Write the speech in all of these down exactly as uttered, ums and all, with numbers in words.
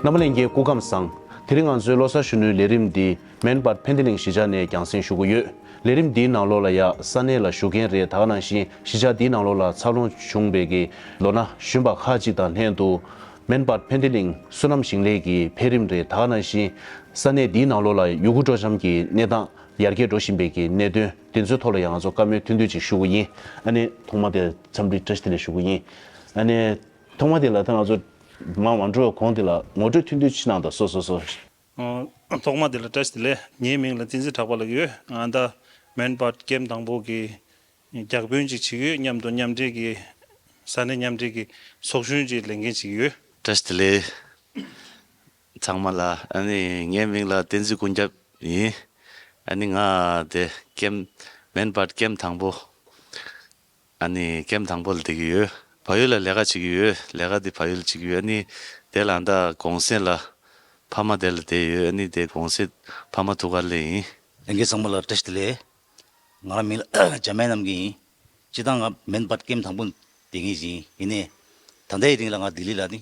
ཨ་མ་ལྷན་རྒྱས་སྐུ་ཁམས་བཟང་། དེ་རིང་ང་ཚོའི་ལོ་གསར་གཞོན་ནུའི་ལས་རིམ་འདི་མན་སྦཱད་ཕན་ཏི་ལིང་གཞིས་ཆགས་ནས་རྒྱང་སྲིང་ཞུ་གི་ཡོད། ལས་རིམ་འདིའི་ནང་ལོགས་ལ་ཡ་ས་གནས་ལ་བཞུགས་མཁན་རེད། ད་ག་ནང་བཞིན་གཞིས་ཆགས་འདིའི་ནང་ལོགས་ལ་འཚར་ལོངས་བྱུང་བའི་གི་ལོ་ན་གཞོན་པ་ཁག་ཅིག་དང་ལྷན་དུ་མན་སྦཱད་ཕན་ཏི་ལིང་སོ་ནམ་ཞིང་ལས་ཀྱི་འཕེལ་རིམ་རེད། ད་ག་ནང་བཞིན་ས་གནས་འདིའི་ནང་ལོགས་ལ་ཡུ་གུར་སྤྲོ་འཆམ་གྱི་གནས་སྟངས་ཡར་རྒྱས་འགྲོ་བཞིན་པའི་གི་གནད་དོན་དེ་ཚོའི་ཐོག་ལ་ཡང་ང་ཚོ་བཀའ་མོལ་ཐུང་ཐུང་ཅིག་ཞུ་གི་ཡིན། ཨ་ནི་ཐོག་མ་དེ་འཚམས་འདྲི་བཀྲ་ཤིས་བདེ་ལེགས་ཞུ་གི་ཡིན། ཨ་ནི་ཐོག་མ་དེ་ལ་ད་ང་ཚོ་མ་མ་འགྲོ་བའི་གོང་དེ་ལ་ངོ་སྤྲོད་ཐུང་ཐུང་ཅིག་གནང་དང་། སོ་སོ་སོ། ཨ། ཐོག་མ་དེ་ལ་བཀྲ་ཤིས་བདེ་ལེགས། ངའི་མིང་ལ་བསྟན་འཛིན་གྲགས་པ་ལབ་ཀྱི་ཡོད། ང་ད་མན་སྦཱད་ཀེམ་དང་པོ་གི་བརྒྱ་དཔོན་ཅིག་བྱེད་ཀྱི་ཡོད། མཉམ་དུ་མཉམ་འབྲེལ་གྱི་ས་གནས་མཉམ་འབྲེལ་གྱི་ཚོགས་གཞོན་ཅིག་ལས་འགན་བྱེད་ཀྱི་ཡོད། བཀྲ་ཤིས་བདེ་ལེགས་ཚང་མ་ལ། ཨ་ནི་ངའི་མིང་ལ་བསྟན་འཛིན་ཀུན་ཁྱབ་ཡིན། ཨ་ནི་ང་དེ་ཀེམ་མན་སྦཱད་ཀེམ་དང་པོ། ཨ་ནི་ཀེམ་དང་པོ་ལ་བསྡད་ཀྱི་ཡོད། བལ་ཡུལ་ལ་ལས་ཀ་བྱེད་ཀྱི་ཡོད། ལས་ཀ་དེ་བལ་ཡུལ་ལ་བྱེད་ཀྱི་ཡོད། ཨ་ནི་དེ་ལ་ད་གུང་སེང་ལ་ཕ་མ་དེ་ལ་བསྡད་ཡོད། ཨ་ནི་དེ་གུང་སེང་ཕ་མ་ཐུག་གར་སླེབས་ཡིན། ལྷན་རྒྱས་ཚང་མ་ལ་བཀྲ་ཤིས་བདེ་ལེགས། ང་རང་མིང་ལ་འཇམ་དབྱངས་རྣམ་རྒྱལ་ཡིན། སྤྱིར་བཏང་ང་མན་སྦཱད་ཀེམ་དང་པོ་བསྡད་མཁན་ཞིག་ཡིན། ཡིན་ནའི་ད་ལྟའི་རིང་ལ་ང་ལྡི་ལི་ལ་ནི་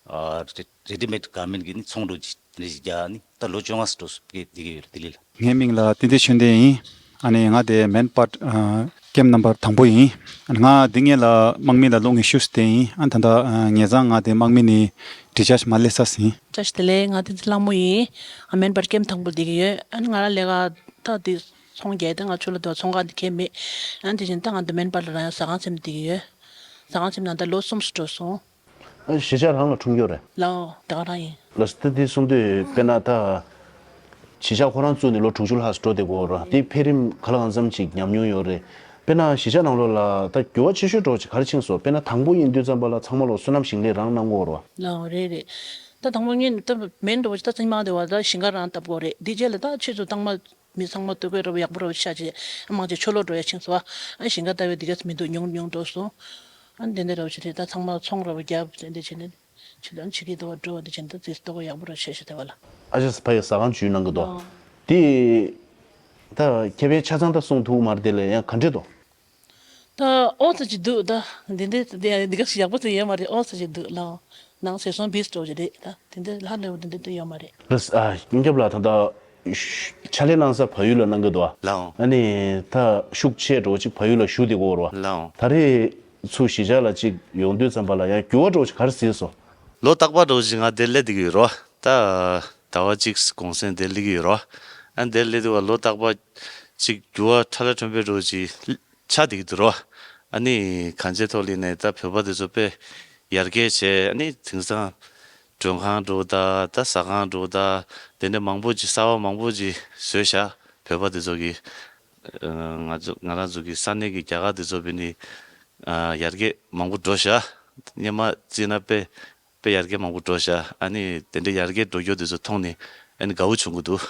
ཨ་རེ་རེ་ཌི་མེད་གར་མེན་གྱི་ནི་ཚོང་འགྲོ་ཅིག་རེ་ཞིག་རྒྱག་ནི་ད་ལོ་བཅོ་ལྔ་ཙམ་འགྲོ་སོང་། བསྡད་ཀྱི་ཡོད་རེད་ལྡི་ལི་ལ། ངའི་མིང་ལ་བསྟན་འཛིན་ཆོས་ལྡན་ཡིན། ཨ་ནི་ང་དེ་མན་སྦཱད་ཨ་ཀེམ་རྣམ་པར་དང་པོ་ཡིན། ཨ་ནི་ང་འདི་སྔོན་ལ་དམག་མི་ལ་ལོ་ཉི་ཤུ་ཙམ་བསྡད་ཡིན། ཨ་ད་ལྟ་ཨ་ངེད་ཚང་ང་དེ་དམག་མི་ནས་ཌི་ཅཱརྗ་མ་སླེབས་ས་ཟིན། བཀྲ་ཤིས་བདེ་ལེགས། ང་བསྟན་འཛིན་ལྷ་མོ་ཡིན། ཨ་མན་སྦཱད་ཀེམ་དང་པོ་བསྡད་ཀྱི་ཡོད། ཨ་ནི་ང་རང་ལས་ཀ་ད་དེ་ཚོང་རྒྱག་དེ་ང་ཆུ་ལ་དུ་ཚོང་ཁང་དེ་ཁེལ་མེད། ཨ་ནི་དེ་བཞིན་ད་ང་འདི་མན་སྦཱད་ལ་རང་ཡང་ཟ་ཁང་ཚེམ་བསྡད་ཀྱི་ཡོད། ཟ་ཁང་ཚེམ་ནང་ད་ལོ་གསུམ་ཙམ་འགྲོ་སོང་། ཨ་གཞིས་ཆགས་རང་ལ་འཁྲུངས་ཡོད་རེད། ལའོ། དེ་ག་རང་ཡིན། ལགས་སོ། ད་དེ་གསུང་དུས་དཔེར་ན་ད་གཞིས་ཆགས་ཁོ་རང་བཙུགས་ནས་ལོ་དྲུག་ཅུ་ལྷག་ཙམ་འགྲོ་བསྡད་ཀྱི་ཡོད་རེད། དེ་འཕེལ་རིམ་ག་ལ་གང་འཚམ་ཅིག་ཉམས་མྱོང་ཡོད་རེད། དཔེར་ན་གཞིས་ཆགས་ནང་ལོགས་ལ་ད་འགྱུར་བ་ཆེ་ཤོས་འདྲ་བོ་ཅིག་ག་རེ་ཕྱིན་སོང་། དཔེར་ན་དང་པོ་ཡིན་དུས་ཙམ་པ་ལ་ཚང་མ་ལོ་སོ་ནམ་ཞིང་ལས་རང་གནང་གི་ཡོད་རེད་པ། ལའོ། རེད་རེད། ད་དང་པོ་ངས་ད་མེན་འདྲ་བོ་ཅིག་ད་ཚང་མ་དེ་བ་ད་ཞིང་ཁ་རང་བཏབ་དགོས་རེད། དེ་རྗེས་ལ་ད་ཕྱིས་སུ་ཚང་མ་མི་ཚང་མ་སྡོད་དགོས་རེད་པ། ཡག་པོ་རེད་པ། ཆ་ཆེ་དམངས་ཀྱི་ཆོས་ལོག་འགྲོ་ཡ་ཕྱིན་སོང་། ཨ་ཞིང་ཁ་ལྟ་བའི་དེ་ག་མི་འདུག་ཉུང་ཉུང་འགྲོ་སོང་། ཨ་དེ་འདྲ་རེད་པ། ཆ་ཆེ་ད་ཚང་མ་ཚོང་རེད་པ་རྒྱབ་དེ་འདྲ་བྱས་ནས་ཆེ་ད་ཕྱི་རྒྱལ་དུ་བ་འགྲོ་བ་དེ་བྱས་ནས་ད་རྫིས་ལྟོ་གོ་ཡག་པོ་རེད་ཆ་ཆེ་ད་བ་ལ། ཨ་ཅག་ཕ་ཡི་ཟ་ཁང་ཇུས་གནང་གི་འདུག་ཨོ། དེ་ད་ཁེ་ཕན་ཆ་ཚང་ད་གསུང་ཐུབ་མ་རེད། དེ་ལས་ཡང་ག་འདྲས་འདུག་ད་ཨོ་ཙི་ཅིག་འདུག་ད་འདི་འདྲའི་འདི་འདི་ག་ཞིག་ཡག་པོ་ཙི་ཡོད་མ་རེད། ཨོ་ཙི་ཅིག་འདུག་ལའོ། ནང་ཟས་སོང་བིས་འགྲོ་གི་རེད། ད་དེ་འདྲའི་ལྷ་ལས་འདི་འདྲའི་ད་ཡོད་མ་རེད། ལགས་སོ། ཨ་ཀུན་ཁྱབ་ལགས། ད་ལྟ་ཕྱག་ལས་གནང་ས་བལ་ཡུལ་ལ་གནང་གི་འདུག་ཨ། ལའོ། ཨ་ནི་ད་ཤུགས་ཆེ་འགྲོ་ཅིག་བལ་ཡུལ་ལ་བཞུགས་བསྡད་ཀྱི་ཡོད་རེད་པ། ལའོ། ད་རེས་ཚུར་གཞིས་ཆགས་ལ་ཅིག་ཡོང་དུས་ཙམ་པ་ལ་ཡང་འགྱུར་བ་འདྲ་ཅིག་ག་རེ་གཟིགས་སོང་། ལོ་རྟག་པར་འདྲ་ཅིག་ང་འདིར་སླེབས་བསྡད་ཀྱི་ཡོད་རེད་པ། ད་ཟླ་བ་གཅིག་གུང་སེང་འདིར་སླེབས་ཀྱི་ཡོད་རེད་པ། ཨ་འདིར་སླེབས་དུས་ལོ་རྟག་པར་ཅིག་འགྱུར་བ་ཕྲ་ལ་ཕྲན་བུ་འདྲ་ཅིག་ཆགས་བསྡད་ཀྱི་འདུག་རོ། ཨ་ནི་གང་ཅིའི་ཐོག་ལ་ནས་ད་བོད་པ་དེ་ཚོ་དཔེ་ཡར་རྒྱས་བྱས། ཨ་ནི་དེང་སང་མགྲོན་ཁང་འདྲ་ད་ད་ཟ་ཁང་འདྲ་ད་དེ་འདྲ་མང་པོ་ཅིག་གསར་པ་མང་པོ་ཅིག་བཟོས་ཤག་བོད་པ་དེ་ཚོ་གིས། ཨ་ང་ཚོ་ང་རང་ཚོ་གི་ས་གནས་ཀྱི་རྒྱ་གར་དེ་ཚོ་དཔེ་ནི་ཨ་ཡར་རྒྱས་མང་པོ་འགྲོ་ཤག་སྔོན་མ་བརྩིས་ན་དཔེ་དཔེ་ཡར་རྒྱས་མང་པོ་འགྲོ་ཤག་ཨ་ནི་དེ་འདྲ་ཡར་རྒྱས་འགྲོ་རྒྱུ་དེ་ཚོ་མཐོང་ནས་ཨ་ནི་དགའ་བོ་བྱུང་གི་འདུག་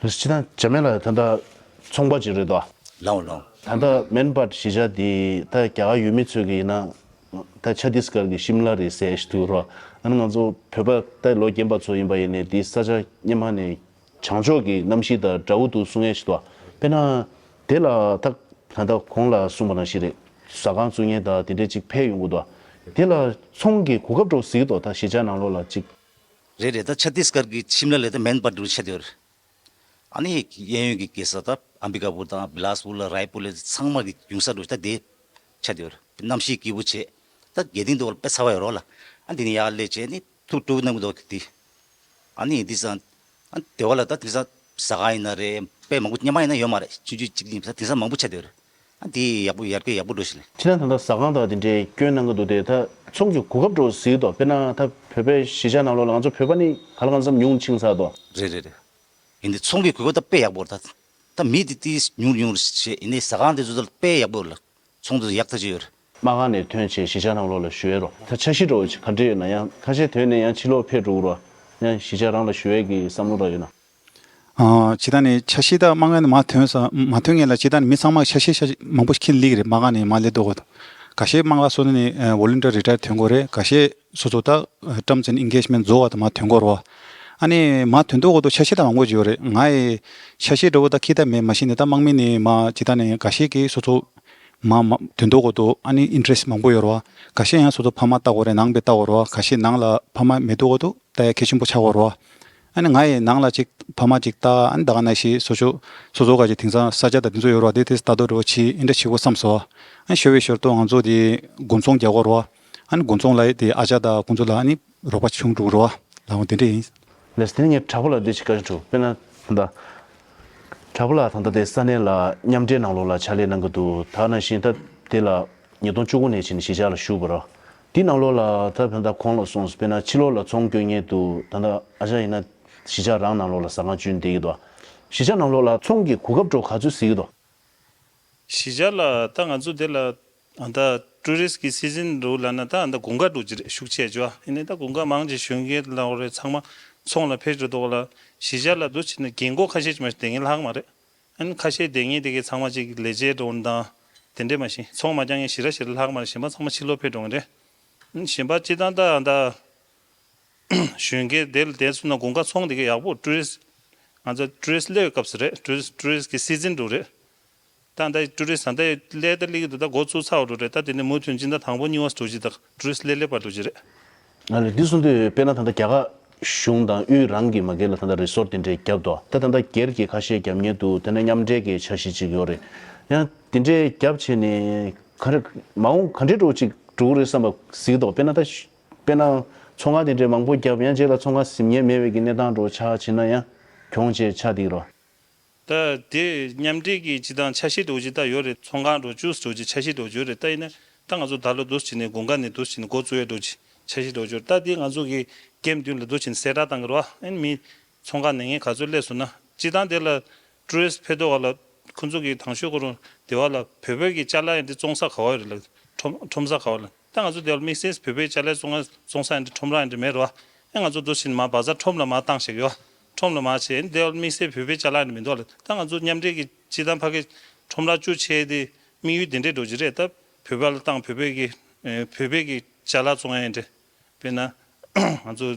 ལགས་སོ། སྤྱིར་བཏང་འཇམ་དབྱངས་ལགས་ད་ལྟ་ཚོང་པ་ཅིག་རེད་དོ། ལའོ་ལའོ། ད་ལྟ་མན་སྦཱད་གཞིས་ཆགས་འདི་ད་རྒྱ་གར་ཡུལ་མི་ཚོས་ཀྱི་ཡིན་ན་ད་ཆ་ཏིས་གར་གྱི་ཤིམ་ལ་རེད་ཟེར་ཞིག་འདུག་རོ། ཨ་ནི་ང་ཚོ་བོད་པ་ད་ལོ་རྒན་པ་ཚོ་ཡིན་པ་ཡིན་ནའི་འདི་ས་ཆ་སྔོན་མ་ནས་བྱང་ཕྱོགས་ཀྱི་གནམ་གཤིས་དང་འདྲ་བོ་འདུག་གསུང་ཡས་ཞིག་འདུག་དཔེར་ན་དེ་ལ་ད་ད་ལྟ་གོང་ལ་གསུངས་པ་ནང་བཞིན་རེད། ཟ་ཁང་བཙུགས་མཁན་དང་དེ་འདྲས་ཅིག་འཕེལ་ཡོང་གི་འདུག་དེ་ལ་ཚོང་གི་གོ་སྐབས་འདྲ་བོ་གཟིགས་འདུག་ད་གཞིས་ཆགས་ནང་ལོགས་ལ་ཅིག་རེད་རེད། ད་ཆ་ཏིས་གར་གྱི་ཤིམ་ལ་ལས་ད་མན་སྦཱད་འདྲ་བོ་ཆགས་བསྡད་ཡོད་རེད། ཨ་ནི་གཡས་གཡོན་གྱི་རྒྱལ་ས་ད་ཨམ་བི་ཀ་པུར་དང་བི་ལཱ་སི་པུར་ལ་རའི་པུར་ལ་ཚང་མ་གི་ཡོང་ས་འདྲ་བོ་ད་དེ་ཆགས་བསྡད་ཡོད་རེད། གནམ་གཤིས་སྐྱིད་པོ་བྱས། ད་རྒྱལ་སྟེང་དུ་དཔེ་ཚ་བ་ཡོད་རོགས་ལ། ཨ་འདི་ནས་ཡར་སླེབས་བྱས་ནི་ཐུག་ཀྲུག་གནང་གི་འདུག་དེ། ཨ་ནི་འདི་སང་ཨ་སྡེ་བ་ལ་ད་དེང་སང་ཟ་ཁང་ཡིན་ན་རེད། དཔེ་མང་པོ་སྔོན་མ་ཡིན་ན་ཡོད་མ་རེད། ཆུང་ཆུང་གཅིག་ཡིན་ཙང་དེང་སང་མང་པོ་ཆགས་བསྡད་ཡོད་རེད། ཨ་འདི་ཡག་པོ་ཡར་རྒྱས་ཡག་པོ་འགྲོ་བཞིན་རེད། ཁྱེད་རང་ད་ལྟ་ཟ་ཁང་དང་དེ་འདྲའི་སྐྱོན་གནང་གི་འདུག་དེ་ད་ཚོང་གི་གོ་སྐབས་འདྲ་བོ་གཟིགས་དོ། དཔེར་ན་ད་བོད་པའི་གཞིས་ཆགས་ནང་ལོགས་ལ་ང་ཚོ་བོད་པ་ནི་ག་ལ་གང་འཚམ་ཉུང་ཕྱིན་ཚར་དོ། རེད་རེད་རེད། ཡིན་དེ་ཚོང་གི་གོ་སྐབས་ད་དཔེ་ཡག་པོ་རེད། ད་ད་མི་དེ་དེ་ཉུང་ཉུང་རེད་བྱས། ཡིན་ནའི་ཟ་ཁང་དེ་ཚོ་ད་དཔེ་ཡག་པོ་རེད། ཚོང་དེ་ཚོ་ཡག་ཐག་ཆོད་ཡོད་རེད། དམག་ཁང་ནས་ཐོན་བྱས་གཞིས་ཆགས་ནང་ལོགས་ལ་བཞུགས་ཡས་རོ། ད་འཆར་གཞི་འདྲ་བོ་ཅིག་ག་འདྲ་ཡོད་ན། ཡང་ཁ་ཤས་ཐོན་ནས་ཡང་ཕྱིར་ལོག་ཕེབས་འགྲོ་གི་རོ། ཡང་གཞིས་ཆགས་རང་ལ་བཞུགས་ཡས་ཀྱི་བསམ་བློ་འདྲ་ཡོད་ན། ཨ་སྤྱིར་བཏང་ནས་འཆར་གཞི་ད་དམག་ཁང་ནས་མར་ཐོན་ས་མ་ཐོན་སྔོན་ལ་སྤྱིར་བཏང་ནས་མི་ཚང་མ་འཆར་གཞི་འཆར་གཞི་མང་པོ་ཞིག་འཁྱེར་སླེབས་ཀྱི་རེད། དམག་ཁང་ནས་མར་སླེབས་དུས་གོ། ཁ་ཤས་དམག་ལ་སོ་ནས་ཨ་ཝོ་ལན་ཊི་ཡར་རི་ཊ་ཡར་ཐོན་དགོས་རེད། ཁ་ཤས་སོ་སོ་ད་ཨ་terms and engagement རྫོགས་པ་དང་མར་ཐོན་དགོས་རེད་བ། ཨ་ནི་མར་ཐོན་དུས་གོ་ད་འཆར་གཞི་ད་མང་པོ་ཅིག་ཡོད་རེད། ང་ཡི་འཆར་གཞི་འདྲ་བོ་ད་འཁྱེར་ད་མེད། མ་གཞི་ནས་ད་དམག་མི་ནས་མར་སྤྱིར་བཏང་ནས་ཁ་ཤས་ཀྱིས་སོ་སོ་ མ་མ་དོན་དུ་གོ་དུ་ཨ་ནི་ཨིན་ཊི་རེ་སི་མང་པོ་ཡོད་རེད་བ། ཁ་ཤས་ཡང་སོ་སོ་ཕ་མ་ལྟ་དགོས་རེད། ནང་པའི་ལྟ་དགོས་རེད་བ། ཁ་ཤས་ནང་ལ་ཕ་མ་མེད་དུ་གོ་དུ་ལྟ་ཡ་གལ་ཆེན་པོ་ཆགས་ཀྱི་ཡོད་རེད་བ། ཨ་ནི་ང་ཡི་ནང་ལ་ཅིག་ཕ་མ་ཅིག་ལྟ། ཨ་ནི་ད་ག་ནང་བཞིན་སོ་སོ་སོ་སོ་ག་ཅིག་དེང་སང་ས་ཆ་དང་དེ་ཚོ་ཡོད་རེད་བ། དེ་དེ་ལྟ་དོ་རེད་བ། ཆི་ཨིན་ཊི་རེ་སི་ཆེ་བོ་བསམ་སོང་བ། ཨ་ནི་ཞོ་བའི་ཞོར་དུ་ང་ཚོ་དེ་དགུན་ཚོང་རྒྱག་དགོས་རེད་བ། ཨ་ནི་དགུན་ཚོང་ལ་དེ་ཨ་ཅག་དང་ཁོང་ཚོ་ལ་ཨ་ནི་རོགས་པ་བྱུང་འགྲོ་གི་རེད་བ། ལགས་འོང་དེ་འདྲ་ཡིན། ལགས་དེ་ནས་ངས་དྲག་པོ་ལ་འདི་ཞིག་བཀའ་འདྲི་ཞུ། དཔེར་ན་ད་ལྟ་དྲག་པོ་ལགས་ད་ལྟ་དེ་ས་གནས་ལ་མཉམ་འབྲེལ་ནང་ལོགས་ལ་ཕྱག་ལས་གནང་གི་འདུག་ད་ནང་བཞིན་ད་དེ་ལ་ཉིས་སྟོང་བཅུ་དགུ་ནས་བྱས་ནས་གཞིས་ཆགས་ལ་ཞུགས་པ་རེད། དེའི་ནང་ལོགས་ལ་ད་ད་ལྟ་གོང་ལ་སོང་། དཔེར་ན་ཕྱི་ལོགས་ལ་ཚོང་སྐྱོན་མཁན་འདུག་ད་ལྟ་ཨ་ཅག་ཡིན་ན་གཞིས་ཆགས་རང་ནང་ལོགས་ལ་ཟ་ཁང་བསྐྲུན་བསྡད་ཀྱི་འདུག་གཞིས་ཆགས་ནང་ལོགས་ལ་ཚོང་གི་གོ་སྐབས་འདྲ་བོ་ག་ཚོད་གཟིགས་ཀྱི་འདུག་གཞིས་ཆགས་ལ་ད་ང་ཚོ་དེ་ལ་ཨ་ད་ཊུ་རི་སི་གི་སི་ཛིན་འདྲ་བོ་ལབ་ན་ད་ཨ་ད་དགུན་ཁ་འདྲ་བོ་ཅིག་རེད། ཤུགས་ཆེ་ཅོ། ཨ་ནི་ད་དགུན་ཁ་མང་ཆེ་གཞོན་སྐྱེས་ལ་རེད། ཚང་མ་ཚོང་ལ་ཕེབས་འགྲོ་འདུག་ལ། གཞིས་ཆགས་ལ་འདུག་བྱས་ན་རྒན་གོག་ཁ་ཤས་ཅིག་མ་གཏོགས་བསྡད་མཁན་ལྷག་མ་རེད། ཨ་ནི་ཁ་ཤས་བསྡད་མཁན་དེ་གའི་ཚང་མ་ཅིག་ལས་བྱེད་འདྲ་བོ་དང་དེ་འདྲས་མ་གཏོགས་ཚོང་མ་རྒྱག་མཁན་ཞེ་དྲག་ཞེ་དྲག་ལྷག་མ་རེད། གཞན་པ་ཚང་མ་ཕྱི་ལོགས་ཕེབས་འགྲོ་མཁན་རེད། ཨ་ནི་གཞན་པ་སྤྱིར་བཏང་ད་ད་གཞོན་སྐྱེས་དེ་ལ་བསྡད་སོང་ན་དགུན་ཁ་ཚོང་དེ་གའི་ཡག་པོ། ཊུ་རི་སི་ང་ཚོ་ཊུ་རི་སི་སླེབས་པའི་སྐབས་སུ་རེད། ཊུ་རི་སི་ཊུ་རི་སི་གི་སི་ཛིན་འདྲ་བོ་རེད། ད་ལྟ་ཊུ་རི་སི་ད་ལྟ་སླེབས་ད་སླེབས་ཀྱི་འདུག་ད་འགོ་བཙུགས་ཚར་བ་འདྲ་བོ་རེད། ད་དེ་ནས་མུ་མཐུད་ཕྱི་ཟླ་དང་པོ་གཉིས་པ་འདྲ་བོ་ཅིག་ད་ཊུ་རི་སི་སླེབས་སླེབས་པ་འདྲ་བོ་ཅིག་རེད། ཨ་ནི་འདི་གསུང་དུས་དཔེར་ན་ད་ལྟ་རྒྱ་གར་གཞུང་དང་དབུས་རང་གི་མ་སྒེར་ལ་ད་ལྟ་རི་སོར་ཊི་དེ་འདྲས་བརྒྱབ་འདུག་ད་ད་ལྟ་སྒེར་གྱི་ཁ་ཤས་བརྒྱབ་མཁན་འདུག་དེ་ནས་མཉམ་འབྲེལ་གྱི་འཆར་གཞི་ཅིག་ཡོད་རེད། ཡང་དེ་འདྲས་བརྒྱབ་བྱས་ནས་ག་རེ་མ་འོངས་ག་འདྲས་འདྲ་བོ་ཅིག་འགྲོ་གི་རེད་བསམ་པ་གཟིགས་འདུག་དཔེར་ན་ད་དཔེར་ན་ཚོང་ཁང་དེ་འདྲས་མང་པོ་བརྒྱབ། ཡང་རྗེས་ལ་ཚོང་ཁང་ཟིན་མཁན་མེད་པའི་གི་གནས་སྟངས་འདྲ་བོ་ཆགས་བྱས་ན་ཡང་གྱོང་ཆེ་ཆགས་བསྡད་ཀྱི་རེད། ད་དེ་མཉམ་འབྲེལ་གྱི་སྤྱིར་བཏང་འཆར་གཞི་འདྲ་བོ་ཅིག་ད་ཡོད་རེད། ཚོང་ཁང་འདྲ་བོ་བཅུ་འདྲ་བོ་ཅིག་འཆར་གཞི་འདྲ་བོ་ཅིག་ཡོད་རེད། ད་ཡིན་ན་ད་ང་ཚོ་ད་ལོ་འདུག་བྱས་ནས་དགུན་ཁ་ནས་འདུག་བྱས་ནས་འགོ་བཙུགས་ཡས་འདྲ་བོ་ཅིག་འཆར་གཞི་འདྲ་བོ་ཅིག་ཡོད་རེད། ད་དེ་ང་ཚོ་གི་ཀེམ་མདུན་ལ་འདུག་བྱས་ནས་གསལ་བསྒྲགས་བཏང་གི་རེད་བ། ཨ་ནི་མི་ཚོང་ཁང་ནང་ངས་ག་ཚོད་སླེབས་སོང་ན། སྤྱིར་བཏང་དེ་ལ་ཊུ་རི་སི་ཕེབས་དུས་སྒང་ལ་ཁོང་ཚོ་གི་དང་ཤོས་ཁོ་རང་སྡེ་བ་ལ་བོད་པའི་གི་ཅ་ལག་ཡིན་དེ་བཙོང་ས་ག་བ་ཡོད་རེད་ལ། ཁྲོམ་ཁྲོམ་ས་ག་བ་ལ། ད་ང་ཚོ་སྡེ་བ་ལ་དམིགས་བསལ་བོད་པའི་ཅ་ལག་བཙོང་བཙོང་ས་ཡིན་དེ་ཁྲོམ་ར་ཡིན་དེ་མེད་རེད་བ། ཨེ་ང་ཚོ་འདུག་བྱས་ནས་མར་བ་ཛར་ཁྲོམ་ལ་མར་བཏང་བཞག་གི་ཡོད། ཁྲོམ་ལ་མར་བྱས། ཨེ་སྡེ་བ་ལ་དམིགས་བསལ་བོད་པའི་ཅ་ལག་ཡིན་དེ་མི་འདུག་ལ། ད་ང་ཚོ་མཉམ་འབྲེལ་གི་སྤྱིར་བཏང་ཕ་གི་ཁྲོམ་ར་བཅུ་ཆེ་དེ་དམིགས་ཡུལ་དེ་འདྲས་འདྲ་བོ་ཅིག་རེད། ད་བོད་པ་ལ་བཏང་། བོད་པའི་གི་ཨེ་བོད་པའི་གི་ཅ་ལག་བཙོང་ཡ་ཡིན་དེ། དཔེར་ན་ང་ཚོ་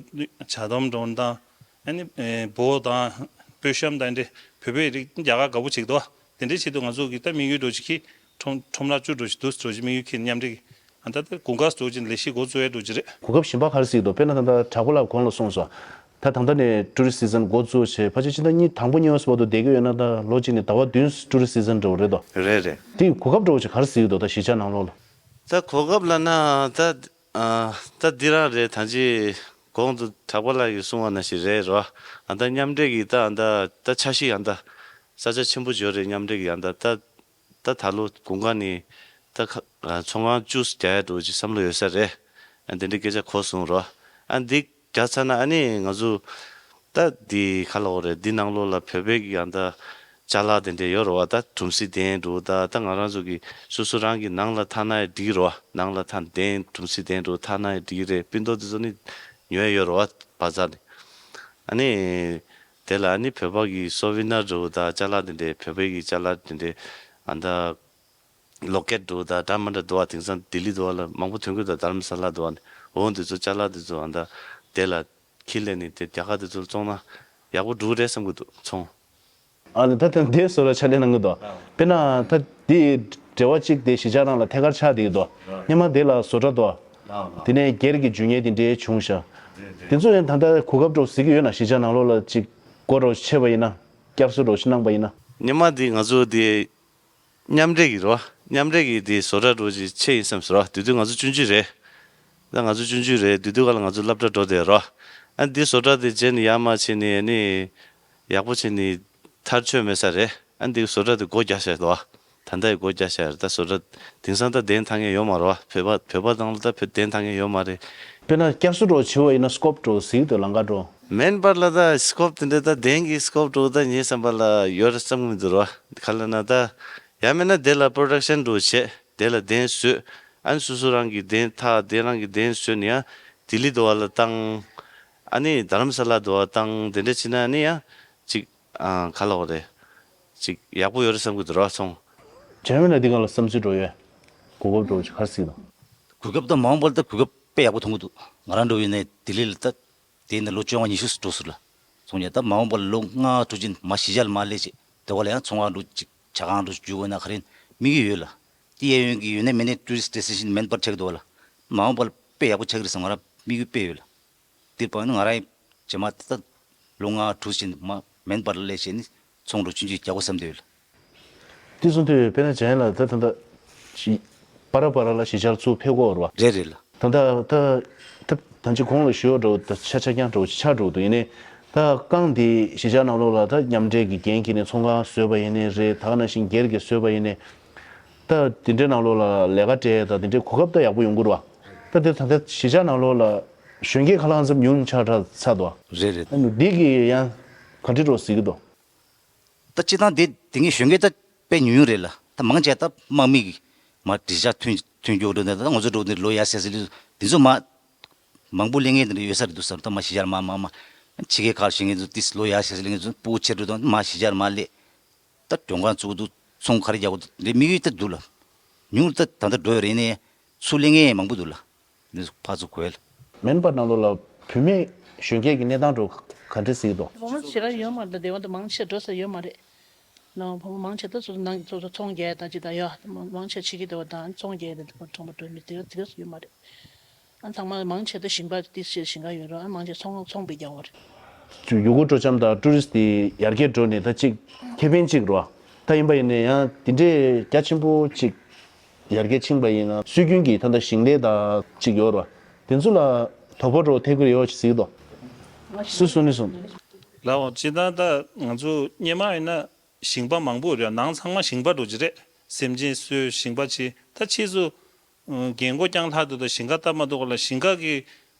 ཇ་དོམ་འདྲ་བོ་དང་། ཨ་ནི་ཨེ་འབོ་དང་སྤོས་ཤམ་དང་འདི་འདྲའི་བོད་པའི་རིགས་རྒྱ་གར་དགའ་པོ་བྱེད་ཀྱི་འདུག་དེ་འདྲའི་ཆེད་དུ་ང་ཚོ་གི་ད་དམིགས་ཡུལ་འདྲ་བོ་ཅིག་གིས་ཁྲོམ་ཁྲོམ་ར་བཅུ་འདྲ་བོ་ཅིག་འདུག་འདྲ་བོ་ཅིག་དམིགས་ཡུལ་འཁྱེར་མཉམ་འབྲེལ་གྱིས། ཨ་ད་ལྟ་དགུན་ཁ་འདྲ་བོ་ཅིག་ལས་གཞི་འགོ་བཙུགས་ཡས་འདྲ་བོ་ཅིག་རེད། གོ་སྐབས་གཞན་པ་ག་རེ་གཟིགས་འདུག་དཔེར་ན་ད་ལྟ་དྲག་པོ་ལགས་གོང་ལ་གསུངས་སོང་། ད་ད་ལྟ་ནས་ཊུ་རི་སི་སི་ཛན་འགོ་བཙུགས་བྱས་ཕལ་ཆེར་ཕྱི་ཟླ་གཉིས་དང་པོ་གཉིས་པ་བར་དུ་བསྡད་ཀྱི་ཡོད་ན། ད་ལོ་གཅིག་ནས་ཟླ་བ་བདུན་ཊུ་རི་སི་སི་ཛན་འདྲ་བོ་རེད་དོ། རེད་རེད། དེ་གོ་སྐབས་འདྲ་བོ་ཅིག་ག་རེ་གཟིགས་འདུག་ད་གཞིས་ཆགས་ནང་ལོགས་ལ། ད་གོ་སྐབས་ལབ་ན་ད། ཨ་ད་འདི་རང་རེད། ད་ཅི་གོང་དུ་དྲག་པོ་ལགས་ཀྱིས་གསུངས་པ་ནང་བཞིན་རེད་རོ། ཨ་ད་མཉམ་འབྲེལ་གྱི་ད་ཨ་ད་ད་འཆར་གཞི་ཨ་ད་ས་ཆ་ཆེན་པོ་ཅིག་ཡོད་རེད། མཉམ་འབྲེལ་གྱི་ཨ་ད་ད་ད་ད་ལོ་དགུན་ཁ་ནས་ད་ཁ་ཨ་ཚོང་ཁང་བཅུ་རྒྱག་ཡ་འདྲ་བོ་ཅིག་བསམ་བློ་ཡོད་ས་རེད། ཨ་དེ་འདྲའི་སྐད་ཆ་གོ་སོང་རོ། ཨ་འདི་རྒྱག་ཚར་ན་ཨ་ནི་ང་ཚོ་ད་འདི་ག་ལབ་དགོས་རེད། འདི་ནང་ལོགས་ལ་བོད་པའི་གི་ཨ་ད་ཅ་ལག་དེ་འདྲས་ཡོད་རེད་བ། ད་གྲུམ་སྲི་ལྡན་འདྲ་བོ། ད་ད་ང་རང་ཚོ་གི་སོ་སོ་རང་གི་ནང་ལ་འཐག་ན་ཡང་འགྲིག་རེད་བ། ནང་ལ་འཐག་ལྡན་གྲུམ་སྲི་ལྡན་འདྲ་བོ་འཐག་ན་ཡང་འགྲིག་རེད། སྤུན་ཏོག་དེ་ཚོ་ནི་ཉོ་ཡ་ཡོད་རེད་བ། བ་ཛར་ནས། ཨ་ནི་དེ་ལ་ཨ་ནི་བོད་པ་གི་སོ་ཝི་ནར་འདྲ་བོ་དང་ཅ་ལག་དེ་འདྲས། བོད་པའི་གི་ཅ་ལག་དེ་འདྲས་ཨ་ད་ལོ་ཀེཊ་འདྲ་བོ་དང་འདྲ་མི་འདྲ་འདུག་བ། དེང་སང་ལྡི་ལི་འདྲ་བ་ལ་མང་པོ་ཐོན་གྱི་འདུག་དྷ་རམ་ས་ལ་འདྲ་བ་ནས། འོ་འདི་ཚོ་ཅ་ལག་འདི་ཚོ་ཨ་ད་དེ་ལ་ཁྱི་ལས་ནི་དེ་རྒྱ་གར་དེ་ཚོ་བཙོང་ན་ཡག་པོ་འགྲོ་གི་རེད་བསམ་གྱི་འདུག་ཚོང་། ཨ་ནི་ད་ལྟ་འདི་བཟོ་གྲྭ་ཕྱག་ལས་གནང་གི་འདུག་དཔེར་ན་ད་འདི་འབྲེལ་བ་གཅིག་དེ་གཞིས་ཆགས་ནང་ལ་ཐད་ཀར་ཆགས་བསྡད་ཀྱི་འདུག་སྔོན་མ་དེ་ལ་བཟོ་གྲྭ་འདུག་དེ་ནས་སྒེར་གྱི་འཇུག་ཉེན་དེ་འདྲའི་བྱུང་ཤག་དེ་ཚོ་ཡང་ད་ལྟ་གོ་སྐབས་འདྲ་བོ་གཟིགས་ཀྱི་ཡོད་ན། གཞིས་ཆགས་ནང་ལོགས་ལ་ཅིག་སྒོ་འདྲ་བོ་ཕྱེ་བ་ཡིན་ན། བསྐྱར་གསོ་འདྲ་བོ་ཞིག་གནང་པ་ཡིན་ན། སྔོན་མ་འདི་ང་ཚོ་འདི་མཉམ་འབྲེལ་གྱི་རོ། མཉམ་འབྲེལ་གྱི་འདི་བཟོ་གྲྭ་འདྲ་བོ་ཅིག་ཕྱེ་ཡིན་བསམ་སོང་རོ། དེ་དུས་ང་ཚོ་ཆུང་ཆུང་རེད། ད་ང་ཚོ་ཆུང་ཆུང་རེད། དེ་དུས་ག་ལ་ང་ཚོ་སློབ་གྲྭ་འགྲོ་བསྡད་རོ། ཨ་འདི་བཟོ་གྲྭ་འདི་བྱས་ནས་ཡར་མར་བྱས་ནས་ཨ་ནི་ཡག་པོ་བྱས་ནས་མཐར་ཆོད་མེད་ས་རེད། ཨ་འདི་བཟོ་གྲྭ་འདི་སྒོ་རྒྱག་བཞག་འདུག་ད་ལྟ་ཡི་སྒོ་རྒྱག་བཞག་རེད། ད་བཟོ་གྲྭ་དེང་སང་ད་གདན་འཐག་མཁན་ཡོད་མ་རེད་བ། བོད་པ་བོད་པ་ནང་ལ་ད་བོད་གདན་འཐག་མཁན་ཡོད་མ་རེད། དཔེར་ན་བསྐྱར་གསོ་འདྲ་བོ་བྱེད་པ་ཡིན་ན་སི་ཀོབ་འདྲ་བོ་གཟིགས་འདུག་ལམ་ཁ་འདྲ་བོ། མེན་པར་ལ་ད་སི་ཀོབ་དེ་འདྲ་ད་གདན་གྱི་སི་ཀོབ་འདྲ་བོ་ད་ངའི་བསམ་པ་ལ་ཡོད་རེད་བསམ་གྱི་མི་འདུག་ར། ག་ལབ་ན་ད་ཡང་མིན་ན་དེ་ལ་པྲོ་ཌག་ཤན་འདྲ་བོ་བྱས། དེ་ལ་གདན་བཟོས། ཨ་ནི་སོ་སོ་རང་གི་གདན་འཐག་དེ་རང་གི་གདན་བཟོས་ནས་ཡང་ལྡི་ལི་འདྲ་བ་ལ་བཏང་། ཨ་ནི་རྡ་རམ་ས་ལ་འདྲ་བ་བཏང་། དེ་འདྲ་བྱས་ན་ཨ་ནི་ཡང་ཅིག་ཨ་ག་ལབ་དགོས་རེད། ཅིག་ཡག་པོ་ཡོད་རེད་བསམ་གྱི་འདུག་ར་ཚོང་། ཇར་མན་ལ་འདི་སྒང་ལ་བསམ་ཚུལ་འདྲ་བོ་ཡོད། གོ་སྐབས་འདྲ་བོ་ཅིག་ག་རེ་གཟིགས་དང་། གོ་སྐབས་ད་མ་འོངས་པར་ད་གོ་སྐབས་དཔེ་ཡག་པོ་མཐོང་གི་འདུག་ང་རང་འདྲ་བོ་ཡིན་ནའི་ལྡི་ལི་ལ་ད་དེ་ནས་ལོ་བཅོ་ལྔ་ཉི་ཤུ་འགྲོ་ཟེར་ལ། སོང་ཉིན་ད་མ་འོངས་པར་ལོ་ལྔ་འགྲོ་ཅིག་མ་གཞིས་ཆགས་ལ་མ་སླེབས་ཅིག་དེ་བ་ལ་ཡང་ཚོང་ཁང་འདྲ་ཅིག་ཇ་ཁང་འདྲ་ཅིག་རྒྱུག་དགོས་ན་ག་རེ་དམིགས་ཡུལ་ཡོད་ལ། ཏི་གཡས་གཡོན་གྱི་ཡོད་ནའི་མེད་ནའི་ཊུ་རི་སི་ཊི་ཌེ་སི་ཊི་ནེ་ཤན་མེན་པར་ཆགས་ཀྱི་འདུག་བ་ལ། མ་འོངས་པར་དཔེ་ཡག་པོ་ཆགས་ཀྱི་རེད་བསམ། ང་རང་དམིགས་ཡུལ་དཔེ་ཡོད་ལ། དེར་དཔག་ན་ང་རང་རྗེས་མ་ད་ལོ་ལྔ་དྲུག་ཕྱིན་མ་མེན་པར་སླེབས་བྱས་ནས་ཚོང་འགྲོ་ཆུང་ཆུང་རྒྱག་དགོས་བསམ་བསྡད་ཡོད་ལ། དེ་སོང་དུས་དཔེར་ན་ཇན་ལ་ད་ད་ད་ཞི་པ་ར་པ་ར་ལ་གཞིས་ཆགས་ཚུགས་ཕེབས་དགོས་རེད་བ། རེད་རེད་ལ། ད་ད་ད་ད་ད་ཅི་གོང་ལ་ཞུས་འགྲོ་ད་ཆ་ཆ་རྐྱང་འགྲོ་ཆ་འགྲོ་འདུག་ཡིན་ནའི་ད་རྐང་འདི་གཞིས་ཆགས་ནང་ལོགས་ལ་ད་མཉམ་འབྲེལ་གྱི་འགན་འཁྱེར་ནས་ཚོང་ཁང་བཟོས་པ་ཡིན་ནའི་རེད། ད་ག་ནང་བཞིན་སྒེར་གྱི་བཟོས་པ་ཡིན་ནའི་ད་དེ་འདྲའི་ནང་ལོགས་ལ་ལས་ཀ་སྤྲད་ད་དེ་འདྲའི་གོ་སྐབས་ད་ཡག་པོ་ཡོང་གི་རེད་བ། ད་དེ་ད་ལྟ་གཞིས་ཆགས་ནང་ལོགས་ལ་གཞོན་སྐྱེས་ཁ་ལག་ཚབ་ཉུང་ཆགས་ཚར་ཚར་འདུག་རེད་རེད། ཨ་ནི་འདི་གི་ཡང་ག་འདྲི་འགྲོ་ཟེར་གི་འདུག་ད་སྤྱིར་བཏང་དེ་དེ་ངའི་གཞོན་སྐྱེས་ད་དཔེ་ཉུང་ཉུང་རེད་ལ། ད་མང་ཆེ་ད་དམག་མི་གི་མ་དྲིལ་ཆ་ཐོན་ཐོན་མགྱོགས་འགྲོ་ནས་ད་ང་ཚོ་འགྲོ་ནས་ལོ་ཡར་སེ་སེ་ལུས་དེ་ཚོ་མ་མང་པོ་ལེན་མཁན་དེ་འདྲ་ཡོད་ས་རེད་འདུག་བསམ། ད་མ་གཞིས་ཆགས་མ་མ་མ་ཕྱི་རྒྱལ་ཁག་ཞིག་ངེད་ཚོ་ཏིས་ལོ་ཡར་སེ་སེ་ལེན་མཁན་ཚོ་སྤུ་གུ་ཆེ་འགྲོ་དང་མ་གཞིས་ཆགས་མ་སླེབས། ད་མགྲོན་ཁང་བཙུགས་འདུག་ཚོང་ག་རེ་རྒྱག་དགོས་འདུག་ལས་དམིགས་ཡུལ་ད་འདུག་ལ། ཉུང་ད་ད་ལྟ་འགྲོ་ཡོད་རེད་ནས་ཚུར་ལེན་མཁན་མང་པོ་འདུག་ལ། ནས་ཕར་ཚུར་གོ་ཡ་ལ། མེན་པར་ནང་ལོགས་ལ་བུད་མེད་གཞོན་སྐྱེས་ཀྱི་གནས་སྟངས་འགྲོ་ག་འདྲ་གཟིགས་འདུག་བུ་མོ་ཞེ་དྲག་ཡོད་མ་རེད། སྡེ་བ་དུ་མང་ཆེ་འགྲོ་ས་ཡོད་མ་རེད། ནང་བུ་མོ་མང་ཆེ་ད་སོ་སོ་ནང་གི་སོ་སོ་ཚོང་རྒྱག་དང་ཅི་དང་ཡོད། མང་ཆེ་ཕྱི་གི་སྡེ་བ་དང་ཚོང་རྒྱག་དང་དེ་ག་ཚོང་པ་འགྲོ་མི་དེ་ག་དེ་ག་ཡོད་མ་རེད། ཨ་ཚང་མ་མང་ཆེ་ད་ཞིང་པ་ཏིས་ཞེས་ཞིང་ཁ་ཡོད་རོགས། ཨ་མང་ཆེ་ཚོང་ཚོང་པའི་རྒྱག་བ་རེད། ཡུལ་སྐོར་སྤྲོ་འཆམ་དང་ཊུ་རི་སི་དེ་ཡར་རྒྱས་འགྲོ་ནས་ད་ཅིག་ཁེ་ཕན་ཅིག་རོ། ད་ཡིན་པ་ཡིན་ནས་ཡང་དེ་འདྲའི་རྒྱ་ཆེན་པོ་ཅིག་ཡར་རྒྱས་ཕྱིན་པ་ཡིན་ན་སྲོལ་རྒྱུན་གྱི་ད་ལྟ་ཞིང་ལས་དང་ཅིག་ཡོད་རོ། དེ་ཚོ་ལ་དོ་ཕོག་འགྲོ་ཐེབས་ཀྱི་ཡོད་ཅིག་གཟིགས་དོ། སུ་སུ་ནི་སོང་། ལའོ་སྤྱིར་བཏང་ད་ང་ཚོ་སྔོན་མ་ཡིན་ན་ཞིང་པ་མང་པོ་རེད། ནང་ཚང་མ་ཞིང་པ་འགྲོ་གི་རེད། སེམས་ཅན་གསོས་ཞིང་པ་བྱས། ད་ཕྱིས་སུ་རྒན་གོག་རྐྱང་ལྷག་འདུག་ད་ཞིང་ཁ་བཏབ་མ་ཐུབ་ག་ལ། ཞིང་ཁ་གི་